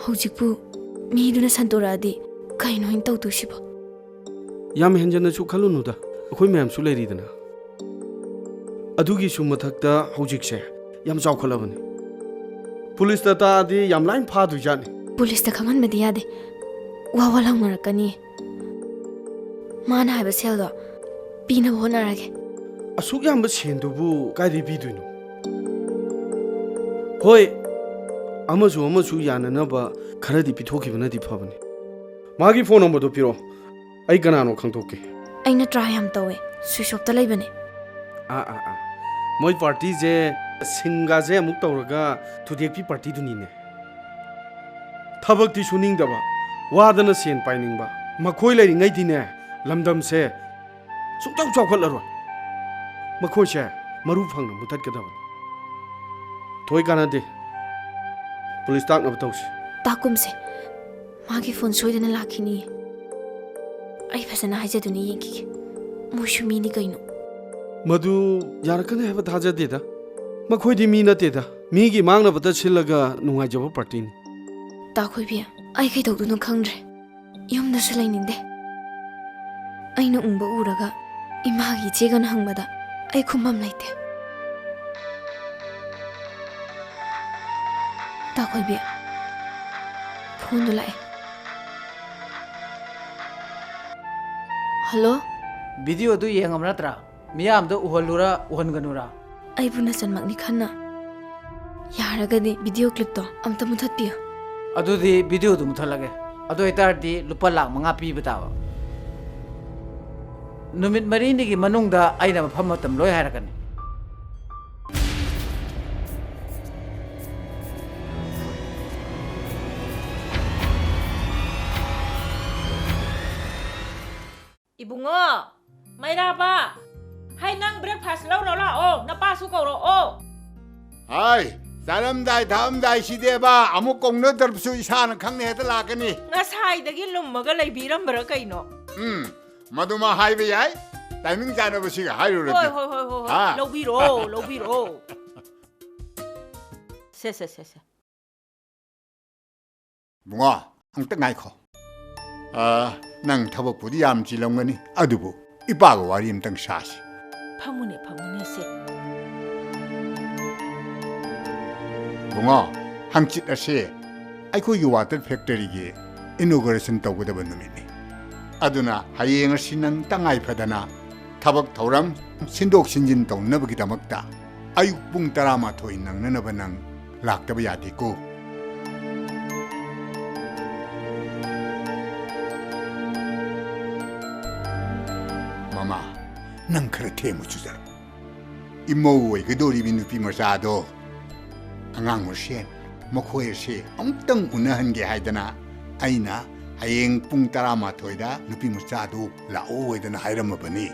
ꯍꯧꯖꯤꯛꯄꯨ ꯃꯤꯗꯨꯅ ꯁꯟꯇꯣꯔꯛꯑꯗꯤ ꯀꯩꯅꯣ ꯑꯩꯅ ꯇꯧꯗꯣꯏꯁꯤꯕꯣ? ꯌꯥꯝ ꯍꯦꯟꯖꯟꯅꯁꯨ ꯈꯜꯂꯨꯅꯨꯗ, ꯑꯩꯈꯣꯏ ꯃꯌꯥꯝꯁꯨ ꯂꯩꯔꯤꯗꯅ꯫ ꯑꯗꯨꯒꯤꯁꯨ ꯃꯊꯛꯇ ꯍꯧꯖꯤꯛꯁꯦ ꯌꯥꯝ ꯆꯥꯎꯈꯠꯂꯕꯅꯤ꯫ ꯄꯨꯂꯤꯁꯇ ꯇꯥꯛꯑꯗꯤ ꯌꯥꯝ ꯂꯥꯏꯅ ꯐꯥꯗꯣꯏꯖꯥꯠꯅꯤ꯫ ꯄꯨꯂꯤꯁꯇ ꯈꯪꯍꯟꯕꯗꯤ ꯌꯥꯗꯦ꯫ ꯋꯥ ꯋꯥ ꯂꯥꯎꯅꯔꯛꯀꯅꯤ꯫ ꯃꯥꯅ ꯍꯥꯏꯕ ꯁꯦꯜꯗꯣ ꯄꯤꯅꯕ ꯍꯣꯠꯅꯔꯒꯦ꯫ ꯑꯁꯨꯛ ꯌꯥꯝꯕ ꯁꯦꯟꯗꯨꯕꯨ ꯀꯥꯏꯗꯩ ꯄꯤꯗꯣꯏꯅꯣ? ꯍꯣꯏ, ꯑꯃꯁꯨ ꯑꯃꯁꯨ ꯌꯥꯅꯅꯕ ꯈꯔꯗꯤ ꯄꯤꯊꯣꯛꯈꯤꯕꯅꯗꯤ ꯐꯕꯅꯤ꯫ ꯃꯥꯒꯤ ꯐꯣꯟ ꯅꯝꯕꯔꯗꯣ ꯄꯤꯔꯛꯑꯣ, ꯑꯩ ꯀꯅꯥꯅꯣ ꯈꯪꯗꯣꯛꯀꯦ꯫ ꯑꯩꯅ ꯇ꯭ꯔꯥꯏ ꯌꯥꯝ ꯇꯧꯋꯦ, ꯁ꯭ꯋꯤꯆ ꯑꯣꯐꯇ ꯂꯩꯕꯅꯦ꯫ ꯑꯥ, ꯑꯥ, ꯑꯥ꯫ ꯃꯣꯏ ꯄꯥꯔꯇꯤꯁꯦ ꯁꯤꯡꯒꯥꯁꯦ ꯑꯃꯨꯛ ꯇꯧꯔꯒ ꯊꯨꯗꯦꯛꯄꯤ ꯄꯥꯔꯇꯤꯗꯨꯅꯤꯅꯦ꯫ ꯊꯕꯛꯇꯤ ꯁꯨꯅꯤꯡꯗꯕ, ꯋꯥꯗꯅ ꯁꯦꯟ ꯄꯥꯏꯅꯤꯡꯕ, ꯃꯈꯣꯏ ꯂꯩꯔꯤꯉꯩꯗꯤꯅꯦ, ꯂꯝꯗꯝꯁꯦ ꯁꯨꯡꯆꯥꯎ ꯆꯥꯎꯈꯠꯂꯔꯣꯏ꯫ ꯃꯈꯣꯏꯁꯦ ꯃꯔꯨ ꯐꯪꯅ ꯃꯨꯊꯠꯀꯗꯕꯅꯤ꯫ ꯊꯣꯏ ꯀꯥꯟꯅꯗꯦ꯫ ꯄꯨꯂꯤꯁ ꯇꯥꯛꯅꯕ ꯇꯧꯁꯤ꯫ ꯇꯥꯛꯀꯨꯝꯁꯦ꯫ ꯃꯥꯒꯤ ꯐꯣꯟ ꯁꯣꯏꯗꯅ ꯂꯥꯛꯈꯤꯅꯤ꯫ ꯑꯩ ꯐꯖꯅ ꯍꯥꯏꯖꯗꯨꯅ ꯌꯦꯡꯈꯤꯒꯦ꯫ ꯃꯣꯏꯁꯨ ꯃꯤꯅꯤ ꯀꯩꯅꯣ꯫ ꯃꯗꯨ ꯌꯥꯔꯛꯀꯅꯤ ꯍꯥꯏꯕ ꯊꯥꯖꯗꯦꯗ꯫ ꯃꯈꯣꯏꯗꯤ ꯃꯤ ꯅꯠꯇꯦꯗ꯫ ꯃꯤꯒꯤ ꯃꯥꯡꯅꯕꯇ ꯁꯤꯜꯂꯒ ꯅꯨꯡꯉꯥꯏꯖꯕ ꯄꯥꯔꯇꯤꯅꯤ꯫ ꯇꯥꯈꯣꯏꯕꯤ, ꯑꯩ ꯀꯩꯗꯧꯗꯣꯏꯅꯣ ꯈꯪꯗ꯭ꯔꯦ꯫ ꯌꯨꯝꯗꯁꯨ ꯂꯩꯅꯤꯡꯗꯦ꯫ ꯑꯩꯅ ꯎꯪꯕ ꯎꯔꯒ ꯏꯃꯥꯒꯤ ꯏꯆꯦꯒꯅ ꯍꯪꯕꯗ ꯑꯩ ꯈꯨꯝꯐꯝ ꯂꯩꯇꯦ꯫ ꯇꯥꯈꯣꯏꯕꯤ, ꯐꯣꯟꯗꯣ ꯂꯥꯛꯑꯦ꯫ ꯍꯜꯂꯣ? ꯚꯤꯗꯤꯑꯣꯗꯨ ꯌꯦꯡꯉꯕ ꯅꯠꯇ꯭ꯔꯥ? ꯃꯤꯌꯥꯝꯗ ꯎꯍꯜꯂꯨꯔꯥ, ꯎꯍꯟꯒꯅꯨꯔꯥ? ꯑꯩꯕꯨ ꯅꯆꯟꯃꯛꯅꯤ ꯈꯟꯅ꯫ ꯌꯥꯔꯒꯗꯤ ꯚꯤꯗꯤꯑꯣ ꯀ꯭ꯂꯤꯞꯇꯣ ꯑꯝꯇ ꯃꯨꯊꯠꯄꯤꯌꯨ꯫ ꯑꯗꯨꯗꯤ ꯚꯤꯗꯤꯑꯣꯗꯨ ꯃꯨꯊꯠꯂꯒꯦ꯫ ꯑꯗꯨ ꯑꯣꯏꯇꯥꯔꯗꯤ ꯂꯨꯄꯥ ꯂꯥꯈ ꯃꯉꯥ ꯄꯤꯕ ꯇꯥꯕ꯫ ꯅꯨꯃꯤꯠ ꯃꯔꯤꯅꯤꯒꯤ ꯃꯅꯨꯡꯗ ꯑꯩꯅ ꯃꯐꯝ ꯃꯇꯝ ꯂꯣꯏ ꯍꯥꯏꯔꯛꯀꯅꯤ꯫ ꯏꯕꯨꯡꯉꯣ, ꯃꯩꯔꯥꯕ, ꯍꯥꯏ, ꯅꯪ ꯕ꯭ꯔꯦꯛꯐꯥꯁ ꯂꯧꯔꯣ ꯂꯥꯛꯑꯣ, ꯅꯄꯥꯁꯨ ꯀꯧꯔꯛꯑꯣ꯫ ꯍꯥꯏ, ꯆꯥꯔꯝꯗꯥꯏ ꯊꯛꯑꯝꯗꯥꯏ ꯁꯤꯗꯦꯕ, ꯑꯃꯨꯛ ꯀꯧꯅꯗ꯭ꯔꯕꯁꯨ ꯏꯁꯥꯅ ꯈꯪꯅ ꯍꯦꯛꯇ ꯂꯥꯛꯀꯅꯤ꯫ ꯉꯁꯥꯏꯗꯒꯤ ꯂꯨꯝꯃꯒ ꯂꯩꯕꯤꯔꯝꯕ꯭ꯔꯥ ꯀꯩꯅꯣ? ꯎꯝ, ꯃꯗꯨꯃ ꯍꯥꯏꯕ ꯌꯥꯏ, ꯇꯥꯏꯃꯤꯡ ꯆꯥꯅꯕ ꯁꯤꯒ ꯍꯥꯏꯔꯨꯔꯗꯤ꯫ ꯍꯣꯏ, ꯍꯣꯏ, ꯍꯣꯏ, ꯍꯣꯏ, ꯍꯣꯏ꯫ ꯍꯥ? ꯂꯧꯕꯤꯔꯛꯑꯣ, ꯂꯧꯕꯤꯔꯛꯑꯣ꯫ ꯁꯦ, ꯁꯦ, ꯁꯦ, ꯁꯦ꯫ ꯕꯨꯡꯉꯣ, ꯑꯝꯇ ꯉꯥꯏꯈꯣ꯫ ꯑ, ꯅꯪ ꯊꯕꯛꯄꯨꯗꯤ ꯌꯥꯝ ꯆꯤꯜꯂꯝꯒꯅꯤ, ꯑꯗꯨꯕꯨ ꯏꯄꯥꯒ ꯋꯥꯔꯤ ꯑꯝꯇꯪ ꯁꯥꯁꯤ꯫ ꯐꯝꯃꯨꯅꯦ, ꯐꯝꯃꯨꯅꯦ, ꯁꯦ꯫ ꯕꯨꯡꯉꯣ, ꯍꯪꯆꯤꯠ ꯑꯁꯦ ꯑꯩꯈꯣꯏꯒꯤ water factoryꯒꯤ inauguration ꯇꯧꯒꯗꯕ ꯅꯨꯃꯤꯠꯅꯤ꯫ ꯑꯗꯨꯅ ꯍꯌꯦꯡ ꯑꯁꯤ ꯅꯪ ꯇꯉꯥꯏ ꯐꯗꯅ ꯊꯕꯛ ꯊꯧꯔꯝ ꯁꯤꯟꯗꯣꯛ ꯁꯤꯟꯖꯤꯟ ꯇꯧꯅꯕꯒꯤꯗꯃꯛꯇ ꯑꯌꯨꯛ ꯄꯨꯡ ꯇꯔꯥꯃꯥꯊꯣꯏ ꯅꯪꯅꯅꯕ ꯅꯪ ꯂꯥꯛꯇꯕ ꯌꯥꯗꯦꯀꯣ꯫ ꯃꯃꯥ, ꯅꯪ ꯈꯔ ꯊꯦꯝꯃꯨ ꯆꯨꯖꯔꯛ꯫ ꯏꯃꯧ ꯑꯣꯏꯒꯗꯧꯔꯤꯕꯤ ꯅꯨꯄꯤ ꯃꯆꯥꯗꯣ ꯑꯉꯥꯡ ꯃꯁꯦꯟ, ꯃꯈꯣꯏ ꯑꯁꯤ ꯑꯃꯨꯛꯇꯪ ꯎꯅꯍꯟꯒꯦ ꯍꯥꯏꯗꯅ ꯑꯩꯅ ꯍꯌꯦꯡ ꯄꯨꯡ ꯇꯔꯥꯃꯥꯊꯣꯏꯗ ꯅꯨꯄꯤ ꯃꯆꯥꯗꯨ ꯂꯥꯛꯑꯣ ꯍꯥꯏꯗꯅ ꯍꯥꯏꯔꯝꯃꯕꯅꯤ꯫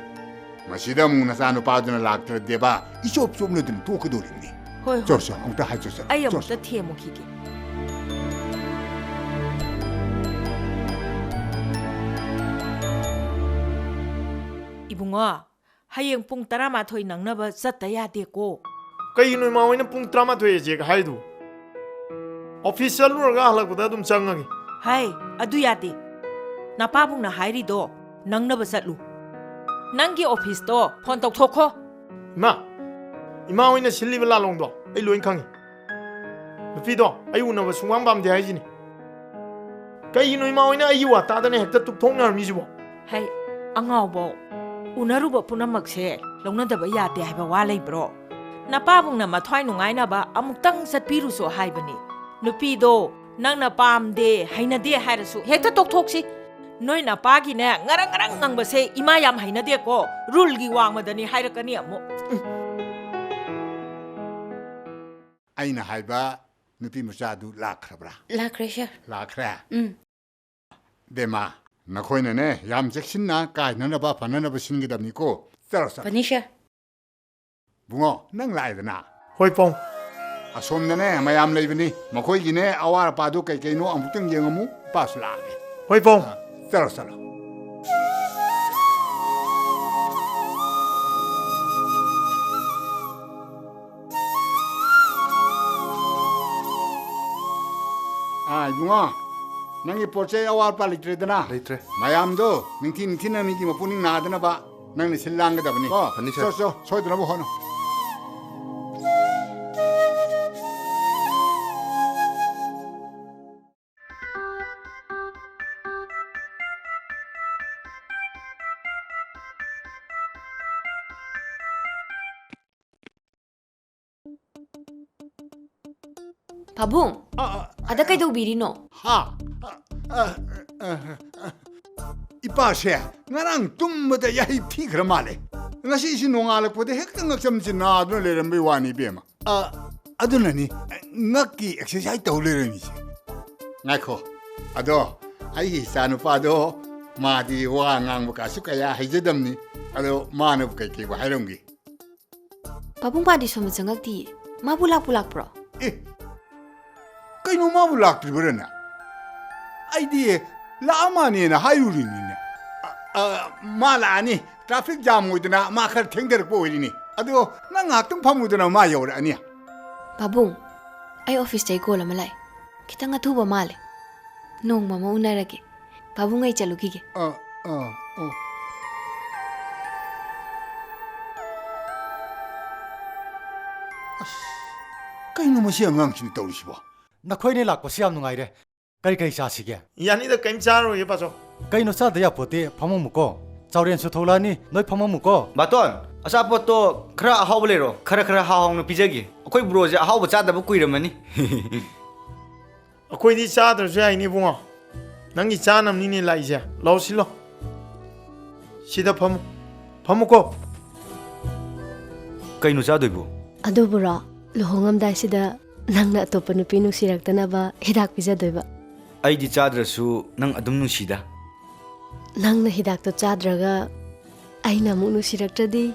ꯃꯁꯤꯗ ꯑꯃꯨꯛ ꯅꯆꯥꯅꯨꯄꯥꯗꯨꯅ ꯂꯥꯛꯇ꯭ꯔꯗꯦꯕ ꯏꯆꯣꯞ ꯆꯣꯞꯅꯗꯅ ꯇꯣꯛꯀꯗꯧꯔꯤꯕꯅꯤ꯫ ꯍꯣꯏ, ꯍꯣꯏ꯫ ꯆꯠꯁꯣ, ꯑꯃꯨꯛꯇ ꯍꯥꯏꯆꯣ, ꯆꯠꯂꯣ, ꯑꯩ ꯆꯠꯁꯣ꯫ ꯑꯃꯨꯛꯇ ꯊꯦꯝꯃꯨꯈꯤꯒꯦ꯫ ꯏꯕꯨꯡꯉꯣ, ꯍꯌꯦꯡ ꯄꯨꯡ ꯇꯔꯥꯃꯥꯊꯣꯏ ꯅꯪꯅꯕ ꯆꯠꯇ ꯌꯥꯗꯦꯀꯣ꯫ ꯀꯩꯒꯤꯅꯣ ꯏꯃꯥ ꯍꯣꯏꯅ ꯄꯨꯡ ꯇꯔꯥꯃꯥꯊꯣꯏ exact ꯍꯥꯏꯗꯨ? Office ꯆꯠꯂꯨꯔꯒ ꯍꯜꯂꯛꯄꯗ ꯑꯗꯨꯝ ꯆꯪꯉꯒꯦ꯫ ꯍꯥꯏ, ꯑꯗꯨ ꯌꯥꯗꯦ꯫ ꯅꯄꯥꯕꯨꯡꯅ ꯍꯥꯏꯔꯤꯗꯣ ꯅꯪꯅꯕ ꯆꯠꯂꯨ꯫ ꯅꯪꯒꯤ officeꯇꯣ phone ꯇꯧꯊꯣꯛꯈꯣ꯫ ꯏꯃꯥ, ꯏꯃꯥ ꯍꯣꯏꯅ ꯁꯤꯜꯂꯤꯕ ꯂꯥꯂꯣꯡꯗꯣ ꯑꯩ ꯂꯣꯏ ꯈꯪꯉꯤ꯫ ꯅꯨꯄꯤꯗꯣ ꯑꯩ ꯎꯅꯕ ꯁꯨꯡꯄꯥꯝ ꯄꯥꯝꯗꯦ ꯍꯥꯏꯁꯤꯅꯤ꯫ ꯀꯩꯒꯤꯅꯣ ꯏꯃꯥ ꯍꯣꯏꯅ ꯑꯩꯒꯤ ꯋꯥ ꯇꯥꯗꯅ ꯍꯦꯛꯇ ꯇꯨꯞꯊꯣꯛꯅꯔꯝꯃꯤꯁꯤꯕꯣ? ꯍꯩ, ꯑꯉꯥꯎꯕꯧ, ꯎꯅꯔꯨꯕ ꯄꯨꯝꯅꯃꯛꯁꯦ ꯂꯧꯅꯗꯕ ꯌꯥꯗꯦ ꯍꯥꯏꯕ ꯋꯥ ꯂꯩꯕ꯭ꯔꯣ? ꯅꯄꯥꯕꯨꯡꯅ ꯃꯊ꯭ꯋꯥꯏ ꯅꯨꯡꯉꯥꯏꯅꯕ ꯑꯃꯨꯛꯇꯪ ꯆꯠꯄꯤꯔꯨꯁꯣ ꯍꯥꯏꯕꯅꯤ꯫ ꯅꯨꯄꯤꯗꯣ ꯅꯪꯅ ꯄꯥꯝꯗꯦ, ꯍꯩꯅꯗꯦ ꯍꯥꯏꯔꯁꯨ ꯍꯦꯛꯇ ꯇꯣꯛꯊꯣꯛꯁꯤ꯫ ꯅꯣꯏ ꯅꯄꯥꯒꯤꯅꯦ ꯉꯔꯪ ꯉꯔꯪ ꯉꯪꯕꯁꯦ ꯏꯃꯥ ꯌꯥꯝ ꯍꯩꯅꯗꯦꯀꯣ, ruleꯒꯤ ꯋꯥꯡꯃꯗꯅꯤ ꯍꯥꯏꯔꯛꯀꯅꯤ ꯑꯃꯨꯛ꯫ ꯑꯩꯅ ꯍꯥꯏꯕ ꯅꯨꯄꯤ ꯃꯆꯥꯗꯨ ꯂꯥꯛꯈ꯭ꯔꯕ꯭ꯔꯥ? ꯂꯥꯛꯈ꯭ꯔꯦ, sir꯫ ꯂꯥꯛꯈ꯭ꯔꯦ? ꯎꯝ꯫ ꯕꯦꯝꯃ, ꯅꯈꯣꯏꯅꯅꯦ ꯌꯥꯝ ꯆꯦꯛꯁꯤꯟꯅ ꯀꯥꯏꯅꯅꯕ ꯐꯅꯅꯕ ꯁꯤꯟꯒꯗꯕꯅꯤꯀꯣ꯫ ꯆꯠꯂꯣ, ꯆꯠꯂꯣ꯫ ꯐꯅꯤ, sir꯫ ꯕꯨꯡꯉꯣ, ꯅꯪ ꯂꯥꯛꯑꯦꯗꯅ? ꯍꯣꯏ, ꯄꯥꯎ꯫ ꯑꯁꯣꯝꯗꯅꯦ ꯃꯌꯥꯝ ꯂꯩꯕꯅꯤ, ꯃꯈꯣꯏꯒꯤꯅꯦ ꯑꯋꯥꯠ ꯑꯄꯥꯗꯨ ꯀꯩ ꯀꯩꯅꯣ ꯑꯃꯨꯛꯇꯪ ꯌꯦꯡꯉꯝꯃꯨ, ꯏꯄꯥꯁꯨ ꯂꯥꯛꯑꯒꯦ꯫ ꯍꯣꯏ, ꯄꯥꯎ꯫ ꯑ, ꯆꯠꯂꯣ, ꯆꯠꯂꯣ꯫ ꯑ, ꯏꯕꯨꯡꯉꯣ, ꯅꯪꯒꯤ ꯄꯣꯠ ꯆꯩ ꯑꯋꯥꯠ ꯑꯄꯥ ꯂꯩꯇ꯭ꯔꯦꯗꯅ? ꯂꯩꯇ꯭ꯔꯦ꯫ ꯃꯌꯥꯝꯗꯣ ꯅꯤꯡꯊꯤ ꯅꯤꯡꯊꯤꯅ ꯃꯤꯒꯤ ꯃꯄꯨꯛꯅꯤꯡ ꯅꯥꯗꯅꯕ ꯅꯪꯅ ꯁꯤꯜ ꯂꯥꯡꯒꯗꯕꯅꯤ꯫ ꯑꯣ, ꯐꯅꯤ, ꯁꯥꯔ꯫ ꯆꯣ, ꯆꯣ, ꯁꯣꯏꯗꯅꯕ ꯍꯣꯠꯅꯧ꯫ ꯄꯥꯕꯨꯡ, ꯑ, ꯑ, ꯑꯗ ꯀꯩꯗꯧꯕꯤꯔꯤꯅꯣ? ꯍꯥ? ꯑ, ꯑ, ꯑ, ꯑ, ꯏꯄꯥꯁꯦ ꯉꯔꯥꯡ ꯇꯨꯝꯕꯗ ꯌꯥꯍꯤꯞ ꯊꯤꯈ꯭ꯔ ꯃꯥꯜꯂꯦ꯫ ꯉꯁꯤꯁꯤ ꯅꯣꯡꯉꯥꯜꯂꯛꯄꯗ ꯍꯦꯛꯇ ꯉꯛꯁꯝꯁꯤ ꯅꯥꯗꯨꯅ ꯂꯩꯔꯝꯕꯩ ꯋꯥꯅꯤ, ꯏꯕꯦꯝꯃ꯫ ꯑ, ꯑꯗꯨꯅꯅꯤ, ꯉꯛꯀꯤ ꯑꯦꯛꯁꯔꯁꯥꯏꯁ ꯇꯧ ꯂꯩꯔꯝꯃꯤꯁꯦ꯫ ꯉꯥꯏꯈꯣ, ꯑꯗꯣ ꯑꯩꯒꯤ ꯏꯆꯥꯅꯨꯄꯥꯗꯣ, ꯃꯥꯗꯤ ꯋꯥ ꯉꯥꯡꯕ ꯀꯥꯁꯨ ꯀꯌꯥ ꯍꯩꯖꯗꯕꯅꯤ꯫ ꯑꯗꯣ ꯃꯥꯅꯕꯨ ꯀꯩꯀꯩꯕꯨ ꯍꯥꯏꯔꯝꯒꯦ? ꯄꯥꯕꯨꯡ ꯃꯥꯗꯤ ꯁꯣꯝꯗ ꯆꯪꯉꯛꯇꯤꯌꯦ꯫ ꯃꯥꯕꯨ ꯂꯥꯛꯄꯨ ꯂꯥꯛꯄ꯭ꯔꯣ? ꯑꯦ, ꯀꯩꯅꯣ, ꯃꯥꯕꯨ ꯂꯥꯛꯇ꯭ꯔꯤꯕꯔꯅꯦ? ꯑꯩꯗꯤ ꯂꯥꯛꯑꯃꯥꯅꯦꯅ ꯍꯥꯏꯔꯨꯔꯤꯅꯤꯅꯦ꯫ ꯑ, ꯑ, ꯃꯥ ꯂꯥꯛꯑꯅꯤ꯫ ꯇ꯭ꯔꯥꯐꯤꯛ ꯖꯥꯝ ꯑꯣꯏꯗꯅ ꯃꯥ ꯈꯔ ꯊꯦꯡꯊꯔꯛꯄ ꯑꯣꯏꯔꯤꯅꯤ꯫ ꯑꯗꯣ ꯅꯪ ꯉꯥꯏꯍꯥꯛꯇꯪ ꯐꯝꯃꯨꯗꯅ, ꯃꯥ ꯌꯧꯔꯛꯑꯅꯤ꯫ ꯄꯥꯕꯨꯡ, ꯑꯩ ꯑꯣꯐꯤꯁꯇꯩ ꯀꯣꯜ ꯑꯃ ꯂꯥꯛꯑꯦ꯫ ꯈꯤꯇꯪ ꯑꯊꯨꯕ ꯃꯥꯜꯂꯦ꯫ ꯅꯣꯡꯃ ꯑꯃ ꯎꯅꯔꯒꯦ꯫ ꯄꯥꯕꯨꯡ, ꯑꯩ ꯆꯠꯂꯨꯈꯤꯒꯦ꯫ ꯑ, ꯑ, ꯑ꯫ ꯑꯁ, ꯀꯩꯅꯣ ꯃꯁꯤ ꯑꯉꯥꯡꯁꯤꯅ ꯇꯧꯔꯤꯁꯤꯕꯣ? ꯅꯈꯣꯏꯅꯤ ꯂꯥꯛꯄꯁꯤ ꯌꯥꯝ ꯅꯨꯡꯉꯥꯏꯔꯦ꯫ ꯀꯔꯤ ꯀꯔꯤ ꯆꯥꯁꯤꯒꯦ? ꯌꯥꯅꯤꯗ, ꯀꯩꯝ ꯆꯥꯔꯣꯏꯒꯦ, ꯄꯥꯆꯧ꯫ ꯀꯩꯅꯣ ꯆꯥꯗ ꯌꯥꯄꯣꯠꯇꯦ, ꯐꯝꯃꯝꯃꯨꯀꯣ꯫ ꯆꯥꯎꯔꯦꯟꯁꯨ ꯊꯣꯛꯂꯛꯑꯅꯤ, ꯅꯣꯏ ꯐꯝꯃꯝꯃꯨꯀꯣ꯫ ꯕꯥꯇꯣꯟ, ꯑꯆꯥꯄꯣꯠꯇꯣ ꯈꯔ ꯑꯍꯥꯎꯕ ꯂꯩꯔꯣ, ꯈꯔ ꯈꯔ ꯍꯥꯎ ꯍꯥꯎꯅ ꯄꯤꯖꯒꯦ꯫ ꯑꯩꯈꯣꯏ ꯕ꯭ꯔꯣꯁꯦ ꯑꯍꯥꯎꯕ ꯆꯥꯗꯕ ꯀꯨꯏꯔꯝꯃꯅꯤ꯫ ꯑꯩꯈꯣꯏꯗꯤ ꯆꯥꯗ꯭ꯔꯁꯨ ꯌꯥꯏꯅꯦ, ꯏꯕꯨꯡꯉꯣ꯫ ꯅꯪꯒꯤ ꯆꯥꯅꯕꯅꯤꯅꯦ ꯂꯥꯛꯏꯁꯦ꯫ ꯂꯥꯛꯑꯣ, ꯁꯤꯂꯣ꯫ ꯁꯤꯗ ꯐꯝꯃꯨ꯫ ꯐꯝꯃꯨꯀꯣ꯫ ꯀꯩꯅꯣ ꯆꯥꯗꯣꯏꯕꯨ? ꯑꯗꯨꯕꯨꯔꯣ, ꯂꯨꯍꯣꯡꯉꯝꯗꯥꯏꯁꯤꯗ ꯅꯪꯅ ꯑꯇꯣꯞꯄ ꯅꯨꯄꯤ ꯅꯨꯡꯁꯤꯔꯛꯇꯅꯕ ꯍꯤꯗꯥꯛ ꯄꯤꯖꯗꯣꯏꯕ꯫ ꯑꯩꯗꯤ ꯆꯥꯗ꯭ꯔꯁꯨ ꯅꯪ ꯑꯗꯨꯝ ꯅꯨꯡꯁꯤꯗ꯫ ꯅꯪꯅ ꯍꯤꯗꯥꯛꯇꯣ ꯆꯥꯗ꯭ꯔꯒ ꯑꯩꯅ ꯑꯃꯨꯛ ꯅꯨꯡꯁꯤꯔꯛꯇ꯭ꯔꯗꯤ?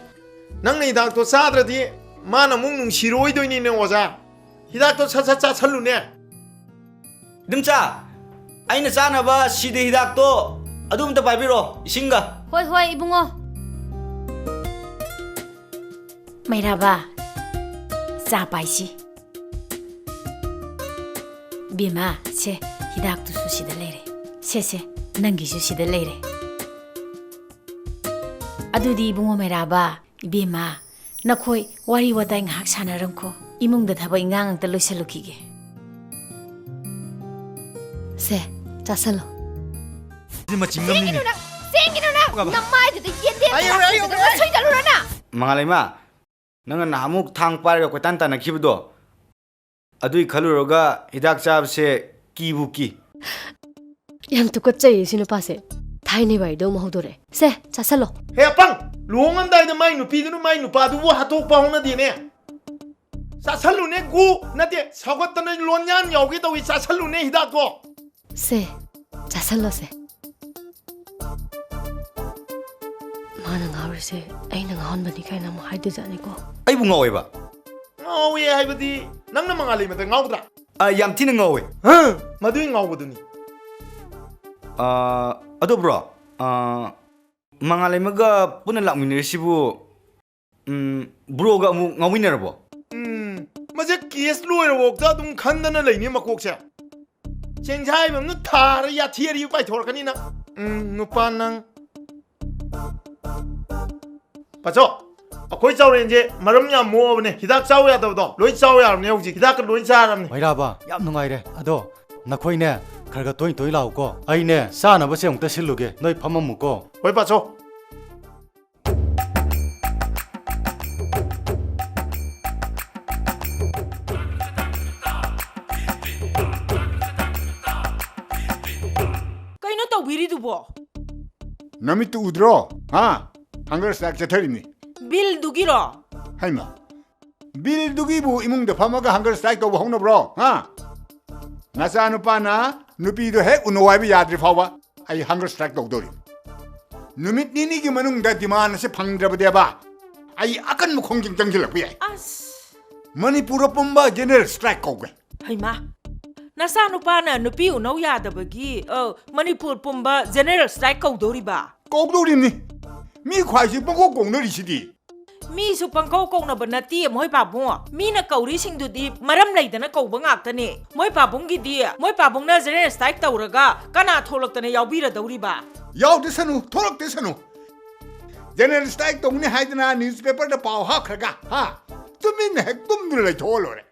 ꯅꯪꯅ ꯍꯤꯗꯥꯛꯇꯣ ꯆꯥꯗ꯭ꯔꯗꯤ ꯃꯥꯅ ꯑꯃꯨꯛ ꯅꯨꯡꯁꯤꯔꯣꯏꯗꯣꯏꯅꯤꯅꯦ, ꯑꯣꯖꯥ꯫ ꯍꯤꯗꯥꯛꯇꯣ ꯁꯠ ꯁꯠ ꯆꯥꯁꯜꯂꯨꯅꯦ꯫ ꯏꯗꯣꯝꯆꯥ, ꯑꯩꯅ ꯆꯥꯅꯕ ꯁꯤꯗ ꯍꯤꯗꯥꯛꯇꯣ ꯑꯗꯨ ꯑꯝꯇ ꯄꯥꯏꯕꯤꯔꯣ, ꯏꯁꯤꯡꯒ꯫ ꯍꯣꯏ, ꯍꯣꯏ, ꯏꯕꯨꯡꯉꯣ꯫ ꯃꯩꯔꯥꯕ, ꯆꯥ ꯄꯥꯏꯁꯤ꯫ ꯕꯦꯝꯃ, ꯁꯦ, ꯍꯤꯗꯥꯛꯇꯨꯁꯨ ꯁꯤꯗ ꯂꯩꯔꯦ꯫ ꯁꯦ, ꯁꯦ, ꯅꯪꯒꯤꯁꯨ ꯁꯤꯗ ꯂꯩꯔꯦ꯫ ꯑꯗꯨꯗꯤ ꯏꯕꯨꯡꯉꯣ ꯃꯩꯔꯥꯕ, ꯏꯕꯦꯝꯃ, ꯅꯈꯣꯏ ꯋꯥꯔꯤ ꯋꯥꯇꯥꯏ ꯉꯥꯏꯍꯥꯛ ꯁꯥꯟꯅꯔꯝꯈꯣ꯫ ꯏꯃꯨꯡꯗ ꯊꯕꯛ ꯏꯟꯈꯥꯡ ꯑꯝꯇ ꯂꯣꯏꯁꯤꯜꯂꯨꯈꯤꯒꯦ꯫ ꯁꯦ, ꯆꯥꯁꯜꯂꯣ꯫ ꯁꯤ ꯃꯆꯤꯡ ꯑꯃꯅꯤꯅꯦ꯫ ꯆꯦꯟꯒꯤꯅꯨ ꯅꯪ! ꯆꯦꯟꯒꯤꯅꯨ ꯅꯪ! ꯕꯥꯕꯥ꯫ ꯅꯃꯥꯏꯗꯨꯗ ꯌꯦꯟꯗꯦꯝ ꯑꯩ ꯌꯧꯔꯦ, ꯑꯩ ꯂꯥꯛꯄꯗꯨꯗ ꯌꯧꯔꯦ, ꯑꯩ ꯂꯣꯏ ꯁꯣꯏꯗꯠꯂꯨꯔ ꯅꯪ! ꯃꯉꯥꯂꯩꯃ, ꯅꯪꯅ ꯅꯍꯥꯟꯃꯨꯛ ꯊꯥꯡ ꯄꯥꯏꯔꯒ ꯀꯣꯏꯇꯥꯟ ꯇꯥꯟꯅꯈꯤꯕꯗꯣ, ꯑꯗꯨꯏ ꯈꯜꯂꯨꯔꯒ ꯍꯤꯗꯥꯛ ꯆꯥꯕꯁꯦ ꯀꯤꯕꯨ ꯀꯤ꯫ ꯌꯥꯝ ꯇꯨꯀꯠꯆꯩꯌꯦ ꯁꯤ ꯅꯨꯄꯥꯁꯦ꯫ ꯊꯥꯏꯅꯩ ꯋꯥꯔꯤꯗꯣ ꯑꯃꯨꯛ ꯍꯧꯗꯣꯔꯛꯑꯦ꯫ ꯁꯦ, ꯆꯥꯁꯜꯂꯣ꯫ ꯍꯦ ꯑꯄꯪ! ꯂꯨꯍꯣꯡꯉꯝꯗꯥꯏꯗ ꯃꯥꯏ ꯅꯨꯄꯤꯗꯨꯅ ꯃꯥꯏ ꯅꯨꯄꯥꯗꯨꯕꯨ ꯍꯥꯠꯇꯣꯛꯄ ꯍꯧꯅꯗꯦꯅꯦ꯫ ꯆꯥꯁꯜꯂꯨꯅꯦ ꯒꯨ! ꯅꯠꯇꯦ, ꯁꯧꯒꯠꯇꯅ ꯂꯣꯟꯌꯥꯟ ꯌꯥꯎꯒꯦ ꯇꯧꯏ, ꯆꯥꯁꯜꯂꯨꯅꯦ ꯍꯤꯗꯥꯛꯇꯣ! ꯁꯦ, ꯆꯥꯁꯜꯂꯣꯁꯦ꯫ ꯃꯥꯅ ꯉꯥꯎꯔꯤꯁꯦ ꯑꯩꯅ ꯉꯥꯎꯍꯟꯕꯅꯤ ꯀꯥꯏꯅ ꯑꯃꯨꯛ ꯍꯥꯏꯗꯣꯏꯖꯥꯠꯅꯤꯀꯣ꯫ ꯑꯩꯕꯨ ꯉꯥꯎꯋꯦꯕ? ꯉꯥꯎꯋꯦ ꯍꯥꯏꯕꯗꯤ ꯅꯪꯅ ꯃꯉꯥꯂꯩꯃꯗ ꯉꯥꯎꯗ꯭ꯔꯥ? ꯑ, ꯌꯥꯝ ꯊꯤꯅ ꯉꯥꯎꯋꯦ꯫ ꯍ! ꯃꯗꯨꯏ ꯉꯥꯎꯕꯗꯨꯅꯤ꯫ ꯑ, ꯑꯗꯣ ꯕ꯭ꯔꯣ, ꯑ, ꯃꯉꯥꯂꯩꯃꯒ ꯄꯨꯟꯅ ꯂꯥꯛꯃꯤꯟꯅꯔꯤꯁꯤꯕꯨ, ꯎꯝ, ꯕ꯭ꯔꯣꯒ ꯑꯃꯨꯛ ꯉꯥꯎꯃꯤꯟꯅꯔꯕꯣ? ꯎꯝ, ꯃꯁꯦ ꯀꯦꯁ ꯂꯣꯏꯔꯕꯣꯛꯇ ꯑꯗꯨꯝ ꯈꯟꯗꯅ ꯂꯩꯅꯤ ꯃꯀꯣꯛꯁꯦ꯫ ꯆꯦꯡꯖꯥꯏꯕ ꯑꯃꯅ ꯊꯥꯔ ꯌꯥꯊꯤ ꯑꯔꯤꯕ ꯄꯥꯏꯊꯣꯔꯛꯀꯅꯤ ꯅꯪ꯫ ꯎꯝ, ꯅꯨꯄꯥ ꯅꯪ꯫ ꯄꯥꯆꯧ, ꯑꯩꯈꯣꯏ ꯆꯥꯎꯔꯦꯟꯁꯦ ꯃꯔꯝ ꯌꯥꯝ ꯃꯣꯛꯑꯕꯅꯦ꯫ ꯍꯤꯗꯥꯛ ꯆꯥꯎ ꯌꯥꯗꯕꯗꯣ ꯂꯣꯏ ꯆꯥꯎ ꯌꯥꯔꯕꯅꯦ ꯍꯧꯖꯤꯛ꯫ ꯍꯤꯗꯥꯛꯀ ꯂꯣꯏ ꯆꯥꯔꯕꯅꯦ꯫ ꯃꯩꯔꯥꯕ, ꯌꯥꯝ ꯅꯨꯡꯉꯥꯏꯔꯦ꯫ ꯑꯗꯣ ꯅꯈꯣꯏꯅꯦ ꯈꯔ ꯈꯔ ꯇꯣꯏ ꯇꯣꯏ ꯂꯥꯛꯎꯀꯣ꯫ ꯑꯩꯅꯦ ꯆꯥꯅꯕꯁꯦ ꯑꯃꯨꯛꯇ ꯁꯤꯜꯂꯨꯒꯦ꯫ ꯅꯣꯏ ꯐꯝꯃꯝꯃꯨꯀꯣ꯫ ꯍꯣꯏ ꯄꯥꯆꯧ꯫ ꯀꯩꯅꯣ ꯇꯧꯕꯤꯔꯤꯗꯨꯕꯣ? ꯅꯃꯤꯠꯇꯨ ꯎꯗ꯭ꯔꯣ? ꯍꯥ? ꯍꯪꯒꯔ ꯁ꯭ꯇ꯭ꯔꯥꯏꯛ ꯆꯠꯊꯔꯤꯅꯤ꯫ ꯕꯤꯜꯗꯨꯒꯤꯔꯣ? ꯍꯩꯃ, ꯕꯤꯜꯗꯨꯒꯤꯕꯨ ꯏꯃꯨꯡꯗ ꯐꯝꯃꯒ ꯍꯪꯒꯔ ꯁ꯭ꯇ꯭ꯔꯥꯏꯛ ꯇꯧꯕ ꯍꯧꯅꯕ꯭ꯔꯣ? ꯍꯥ? ꯅꯆꯥꯅꯨꯄꯥꯅ ꯅꯨꯄꯤꯗꯣ ꯍꯦꯛ ꯎꯅꯧ ꯍꯥꯏꯕ ꯌꯥꯗ꯭ꯔꯤ ꯐꯥꯎꯕ ꯑꯩ ꯍꯪꯒꯔ ꯁ꯭ꯇ꯭ꯔꯥꯏꯛ ꯇꯧꯗꯧꯔꯤ꯫ ꯅꯨꯃꯤꯠ ꯅꯤꯅꯤꯒꯤ ꯃꯅꯨꯡꯗ ꯗꯤꯃꯥꯟ ꯑꯁꯤ ꯐꯪꯗ꯭ꯔꯕꯗꯦꯕ, ꯑꯩ ꯑꯀꯟꯕ ꯈꯣꯡꯖꯪ ꯆꯪꯁꯤꯜꯂꯛꯄ ꯌꯥꯏ꯫ ꯑꯁ! ꯃꯅꯤꯄꯨꯔ ꯄꯨꯝꯕ ꯖꯦꯅꯔꯦꯜ ꯁ꯭ꯇ꯭ꯔꯥꯏꯛ ꯀꯧꯒꯦ꯫ ꯍꯩꯃꯥ! ꯅꯆꯥꯅꯨꯄꯥꯅ ꯅꯨꯄꯤ ꯎꯅꯧ ꯌꯥꯗꯕꯒꯤ, ꯑ, ꯃꯅꯤꯄꯨꯔ ꯄꯨꯝꯕ ꯖꯦꯅꯔꯦꯜ ꯁ꯭ꯇ꯭ꯔꯥꯏꯛ ꯀꯧꯗꯧꯔꯤꯕ? ꯀꯧꯗꯧꯔꯤꯕꯅꯤ꯫ ꯃꯤ ꯈ꯭ꯋꯥꯏꯁꯤ ꯄꯪꯀꯧ ꯀꯧꯅꯔꯤꯁꯤꯗꯤ꯫ ꯃꯤꯁꯨ ꯄꯪꯀꯧ ꯀꯧꯅꯕ ꯅꯠꯇꯦ, ꯃꯣꯏ ꯄꯥꯕꯨꯡ꯫ ꯃꯤꯅ ꯀꯧꯔꯤꯁꯤꯡꯗꯨꯗꯤ ꯃꯔꯝ ꯂꯩꯗꯅ ꯀꯧꯕ ꯉꯥꯛꯇꯅꯦ꯫ ꯃꯣꯏ ꯄꯥꯕꯨꯡꯒꯤꯗꯤ, ꯃꯣꯏ ꯄꯥꯕꯨꯡꯅ general strike ꯇꯧꯔꯒ ꯀꯅꯥ ꯊꯣꯛꯂꯛꯇꯅ ꯌꯥꯎꯕꯤꯔꯗꯧꯔꯤꯕ? ꯌꯥꯎꯗꯁꯅꯨ, ꯊꯣꯛꯂꯛꯇꯁꯅꯨ꯫ General strike ꯇꯧꯅꯤ ꯍꯥꯏꯗꯅ newspaperꯗ ꯄꯥꯎ ꯍꯥꯞꯈ꯭ꯔꯒ, ꯍꯥ? ꯇꯨꯃꯤꯟꯅ ꯍꯦꯛ ꯇꯨꯝꯗꯨꯅ ꯂꯩꯊꯣꯛꯑ ꯂꯣꯏꯔꯦ꯫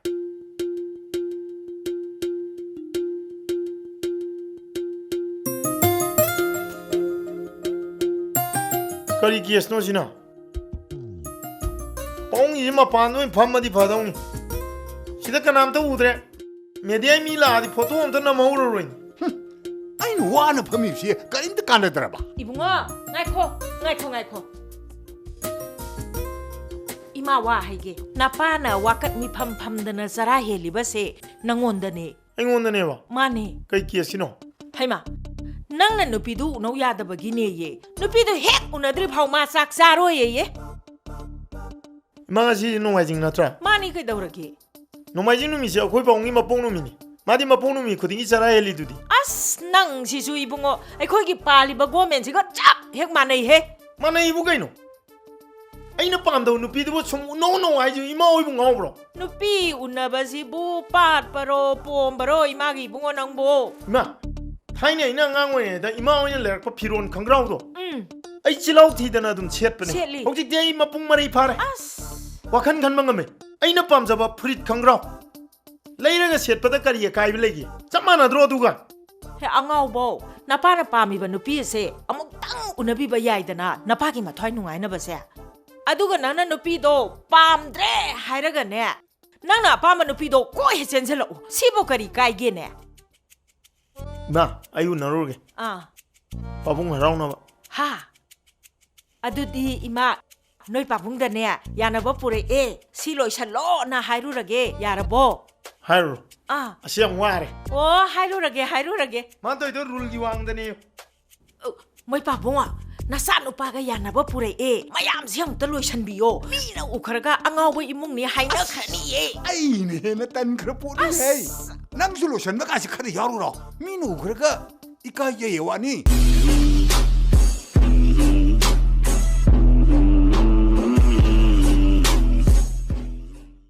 ꯀꯔꯤ caseꯅꯣ ꯁꯤꯅ? ꯄꯥꯎꯡꯁꯤ ꯃꯄꯥꯟꯗ ꯑꯣꯏꯅ ꯐꯝꯃꯗꯤ ꯐꯗꯧꯅꯤ꯫ ꯁꯤꯗ ꯀꯅꯥꯝꯇ ꯎꯗ꯭ꯔꯦ꯫ Mediaꯒꯤ ꯃꯤ ꯂꯥꯛꯑꯗꯤ photo ꯑꯝꯇ ꯅꯝꯍꯧꯔꯔꯣꯏꯅꯦ꯫ ꯍꯨꯝ, ꯑꯩꯅ ꯋꯥꯅ ꯐꯝꯃꯤꯕꯁꯤ ꯀꯔꯤꯝꯇ ꯀꯥꯟꯅꯗ꯭ꯔꯕ? ꯏꯕꯨꯡꯉꯣ, ꯉꯥꯏꯈꯣ, ꯉꯥꯏꯈꯣ, ꯉꯥꯏꯈꯣ꯫ ꯏꯃꯥ ꯋꯥ ꯍꯥꯏꯒꯦ꯫ ꯅꯄꯥꯅ ꯋꯥꯀꯠ ꯃꯤꯐꯝ ꯐꯝꯗꯅ ꯆꯔꯥ ꯍꯦꯜꯂꯤꯕꯁꯦ ꯅꯪꯉꯣꯟꯗꯅꯦ꯫ ꯑꯩꯉꯣꯟꯗꯅꯦꯕ? ꯃꯥꯅꯦ꯫ ꯀꯩ caseꯀꯤꯅꯣ? ꯍꯩꯃꯥ, ꯅꯪꯅ ꯅꯨꯄꯤꯗꯨ ꯎꯅꯧ ꯌꯥꯗꯕꯒꯤꯅꯦꯌꯦ꯫ ꯅꯨꯄꯤꯗꯨ ꯍꯦꯛ ꯎꯅꯗ꯭ꯔꯤ ꯐꯥꯎ ꯃꯥ ꯆꯥꯛ ꯆꯥꯔꯣꯏꯌꯦꯌꯦ꯫ ꯏꯃꯥ, ꯉꯁꯤ ꯅꯣꯡꯃꯥꯏꯖꯤꯡ ꯅꯠꯇ꯭ꯔꯥ? ꯃꯥꯅꯤ, ꯀꯩꯗꯧꯔꯒꯦ? ꯅꯣꯡꯃꯥꯏꯖꯤꯡ ꯅꯨꯃꯤꯠꯁꯦ ꯑꯩꯈꯣꯏ ꯄꯥꯕꯨꯡꯒꯤ ꯃꯄꯣꯛ ꯅꯨꯃꯤꯠꯅꯤ꯫ ꯃꯥꯗꯤ ꯃꯄꯣꯛ ꯅꯨꯃꯤꯠ ꯈꯨꯗꯤꯡꯒꯤ ꯆꯔꯥ ꯍꯦꯜꯂꯤꯗꯨꯗꯤ꯫ ꯑꯁ, ꯅꯪꯁꯤꯁꯨ ꯏꯕꯨꯡꯉꯣ, ꯑꯩꯈꯣꯏꯒꯤ ꯄꯥꯜꯂꯤꯕ governmentꯁꯤꯒ ꯆꯞ ꯍꯦꯛ ꯃꯥꯟꯅꯩꯍꯦ꯫ ꯃꯥꯟꯅꯩꯕꯨ ꯀꯩꯅꯣ? ꯑꯩꯅ ꯄꯥꯝꯗꯕ ꯅꯨꯄꯤꯗꯨꯕꯨ ꯁꯨꯝ ꯎꯅꯧ ꯎꯅꯧ ꯍꯥꯏꯁꯤ ꯏꯃꯥ ꯍꯣꯏꯕꯨ ꯉꯥꯎꯕ꯭ꯔꯣ? ꯅꯨꯄꯤ ꯎꯅꯕꯁꯤꯕꯨ ꯄꯥꯠꯄꯔꯣ, ꯄꯣꯝꯕꯔꯣ, ꯏꯃꯥꯒꯤ ꯏꯕꯨꯡꯉꯣ ꯅꯪꯕꯨ? ꯏꯃꯥ, ꯊꯥꯏꯅ ꯑꯩꯅ ꯑꯉꯥꯡ ꯑꯣꯏꯔꯤꯉꯩꯗ ꯏꯃꯥ ꯍꯣꯏꯅ ꯂꯩꯔꯛꯄ ꯐꯤꯔꯣꯜ ꯈꯣꯡꯒ꯭ꯔꯥꯎꯗꯣ, ꯎꯝ꯫ ꯑꯩ ꯆꯤꯜꯍꯥꯎ ꯊꯤꯗꯅ ꯑꯗꯨꯝ ꯁꯦꯠꯄꯅꯦ꯫ ꯁꯦꯠꯂꯤ꯫ ꯍꯧꯖꯤꯛꯇꯤ ꯑꯩ ꯃꯄꯨꯡ ꯃꯔꯩ ꯐꯥꯔꯦ꯫ ꯑꯁ꯫ ꯋꯥꯈꯜ ꯈꯟꯕ ꯉꯝꯃꯦ꯫ ꯑꯩꯅ ꯄꯥꯝꯖꯕ ꯐꯨꯔꯤꯠ ꯈꯣꯡꯒ꯭ꯔꯥꯎ ꯂꯩꯔꯒ ꯁꯦꯠꯄꯗ ꯀꯔꯤ ꯑꯀꯥꯏꯕ ꯂꯩꯒꯦ? ꯆꯞ ꯃꯥꯟꯅꯗ꯭ꯔꯣ ꯑꯗꯨꯒ? ꯍꯦ ꯑꯉꯥꯎꯕꯧ, ꯅꯄꯥꯅ ꯄꯥꯝꯃꯤꯕ ꯅꯨꯄꯤ ꯑꯁꯦ ꯑꯃꯨꯛꯇꯪ ꯎꯅꯕꯤꯕ ꯌꯥꯏꯗꯅ, ꯅꯄꯥꯒꯤ ꯃꯊ꯭ꯋꯥꯏ ꯅꯨꯡꯉꯥꯏꯅꯕꯁꯦ꯫ ꯑꯗꯨꯒ ꯅꯪꯅ ꯅꯨꯄꯤꯗꯣ ꯄꯥꯝꯗ꯭ꯔꯦ ꯍꯥꯏꯔꯒꯅꯦ, ꯅꯪꯅ ꯑꯄꯥꯝꯕ ꯅꯨꯄꯤꯗꯣ ꯀꯣꯏ ꯍꯦꯛ ꯆꯦꯟꯁꯤꯜꯂꯛꯎ꯫ ꯁꯤꯕꯨ ꯀꯔꯤ ꯀꯥꯏꯒꯦꯅꯦ? ꯏꯃꯥ, ꯑꯩ ꯎꯅꯔꯨꯔꯒꯦ꯫ ꯑꯥ꯫ ꯄꯥꯕꯨꯡ ꯍꯔꯥꯎꯅꯕ꯫ ꯍꯥ? ꯑꯗꯨꯗꯤ ꯏꯃꯥ, ꯅꯣꯏ ꯄꯥꯕꯨꯡꯗꯅꯦ ꯌꯥꯅꯕ ꯄꯨꯔꯛꯑꯦ, ꯁꯤ ꯂꯣꯏꯁꯜꯂꯣꯅ ꯍꯥꯏꯔꯨꯔꯒꯦ, ꯌꯥꯔꯕꯣ? ꯍꯥꯏꯔꯨꯔꯣ꯫ ꯑꯥ꯫ ꯑꯁꯤ ꯌꯥꯝ ꯋꯥꯔꯦ꯫ ꯑꯣ, ꯍꯥꯏꯔꯨꯔꯒꯦ, ꯍꯥꯏꯔꯨꯔꯒꯦ꯫ ꯃꯥ ꯇꯧꯔꯤꯗꯣ ruleꯒꯤ ꯋꯥꯡꯗꯅꯦ꯫ ꯑ, ꯃꯣꯏ ꯄꯥꯕꯨꯡ, ꯅꯆꯥꯅꯨꯄꯥꯒ ꯌꯥꯅꯕ ꯄꯨꯔꯛꯑꯦ, ꯃꯌꯥꯝꯁꯦ ꯑꯃꯨꯛꯇ ꯂꯣꯏꯁꯟꯕꯤꯌꯣ꯫ ꯃꯤꯅ ꯎꯈ꯭ꯔꯒ ꯑꯉꯥꯎꯕ ꯏꯃꯨꯡꯅꯤ ꯍꯥꯏꯅꯈ꯭ꯔꯅꯤꯌꯦ꯫ ꯑꯩꯅ ꯍꯦꯟꯅ ꯇꯟꯈ꯭ꯔ ꯄꯣꯠꯅꯤꯍꯦ꯫ ꯑꯁ꯫ ꯅꯪꯁꯨ ꯂꯣꯏꯁꯟꯕ ꯀꯥꯁꯦ ꯈꯔ ꯌꯥꯎꯔꯨꯔꯣ꯫ ꯃꯤꯅ ꯎꯈ꯭ꯔꯒ ꯏꯀꯥꯏꯖꯩꯌꯦ ꯋꯥꯅꯤ꯫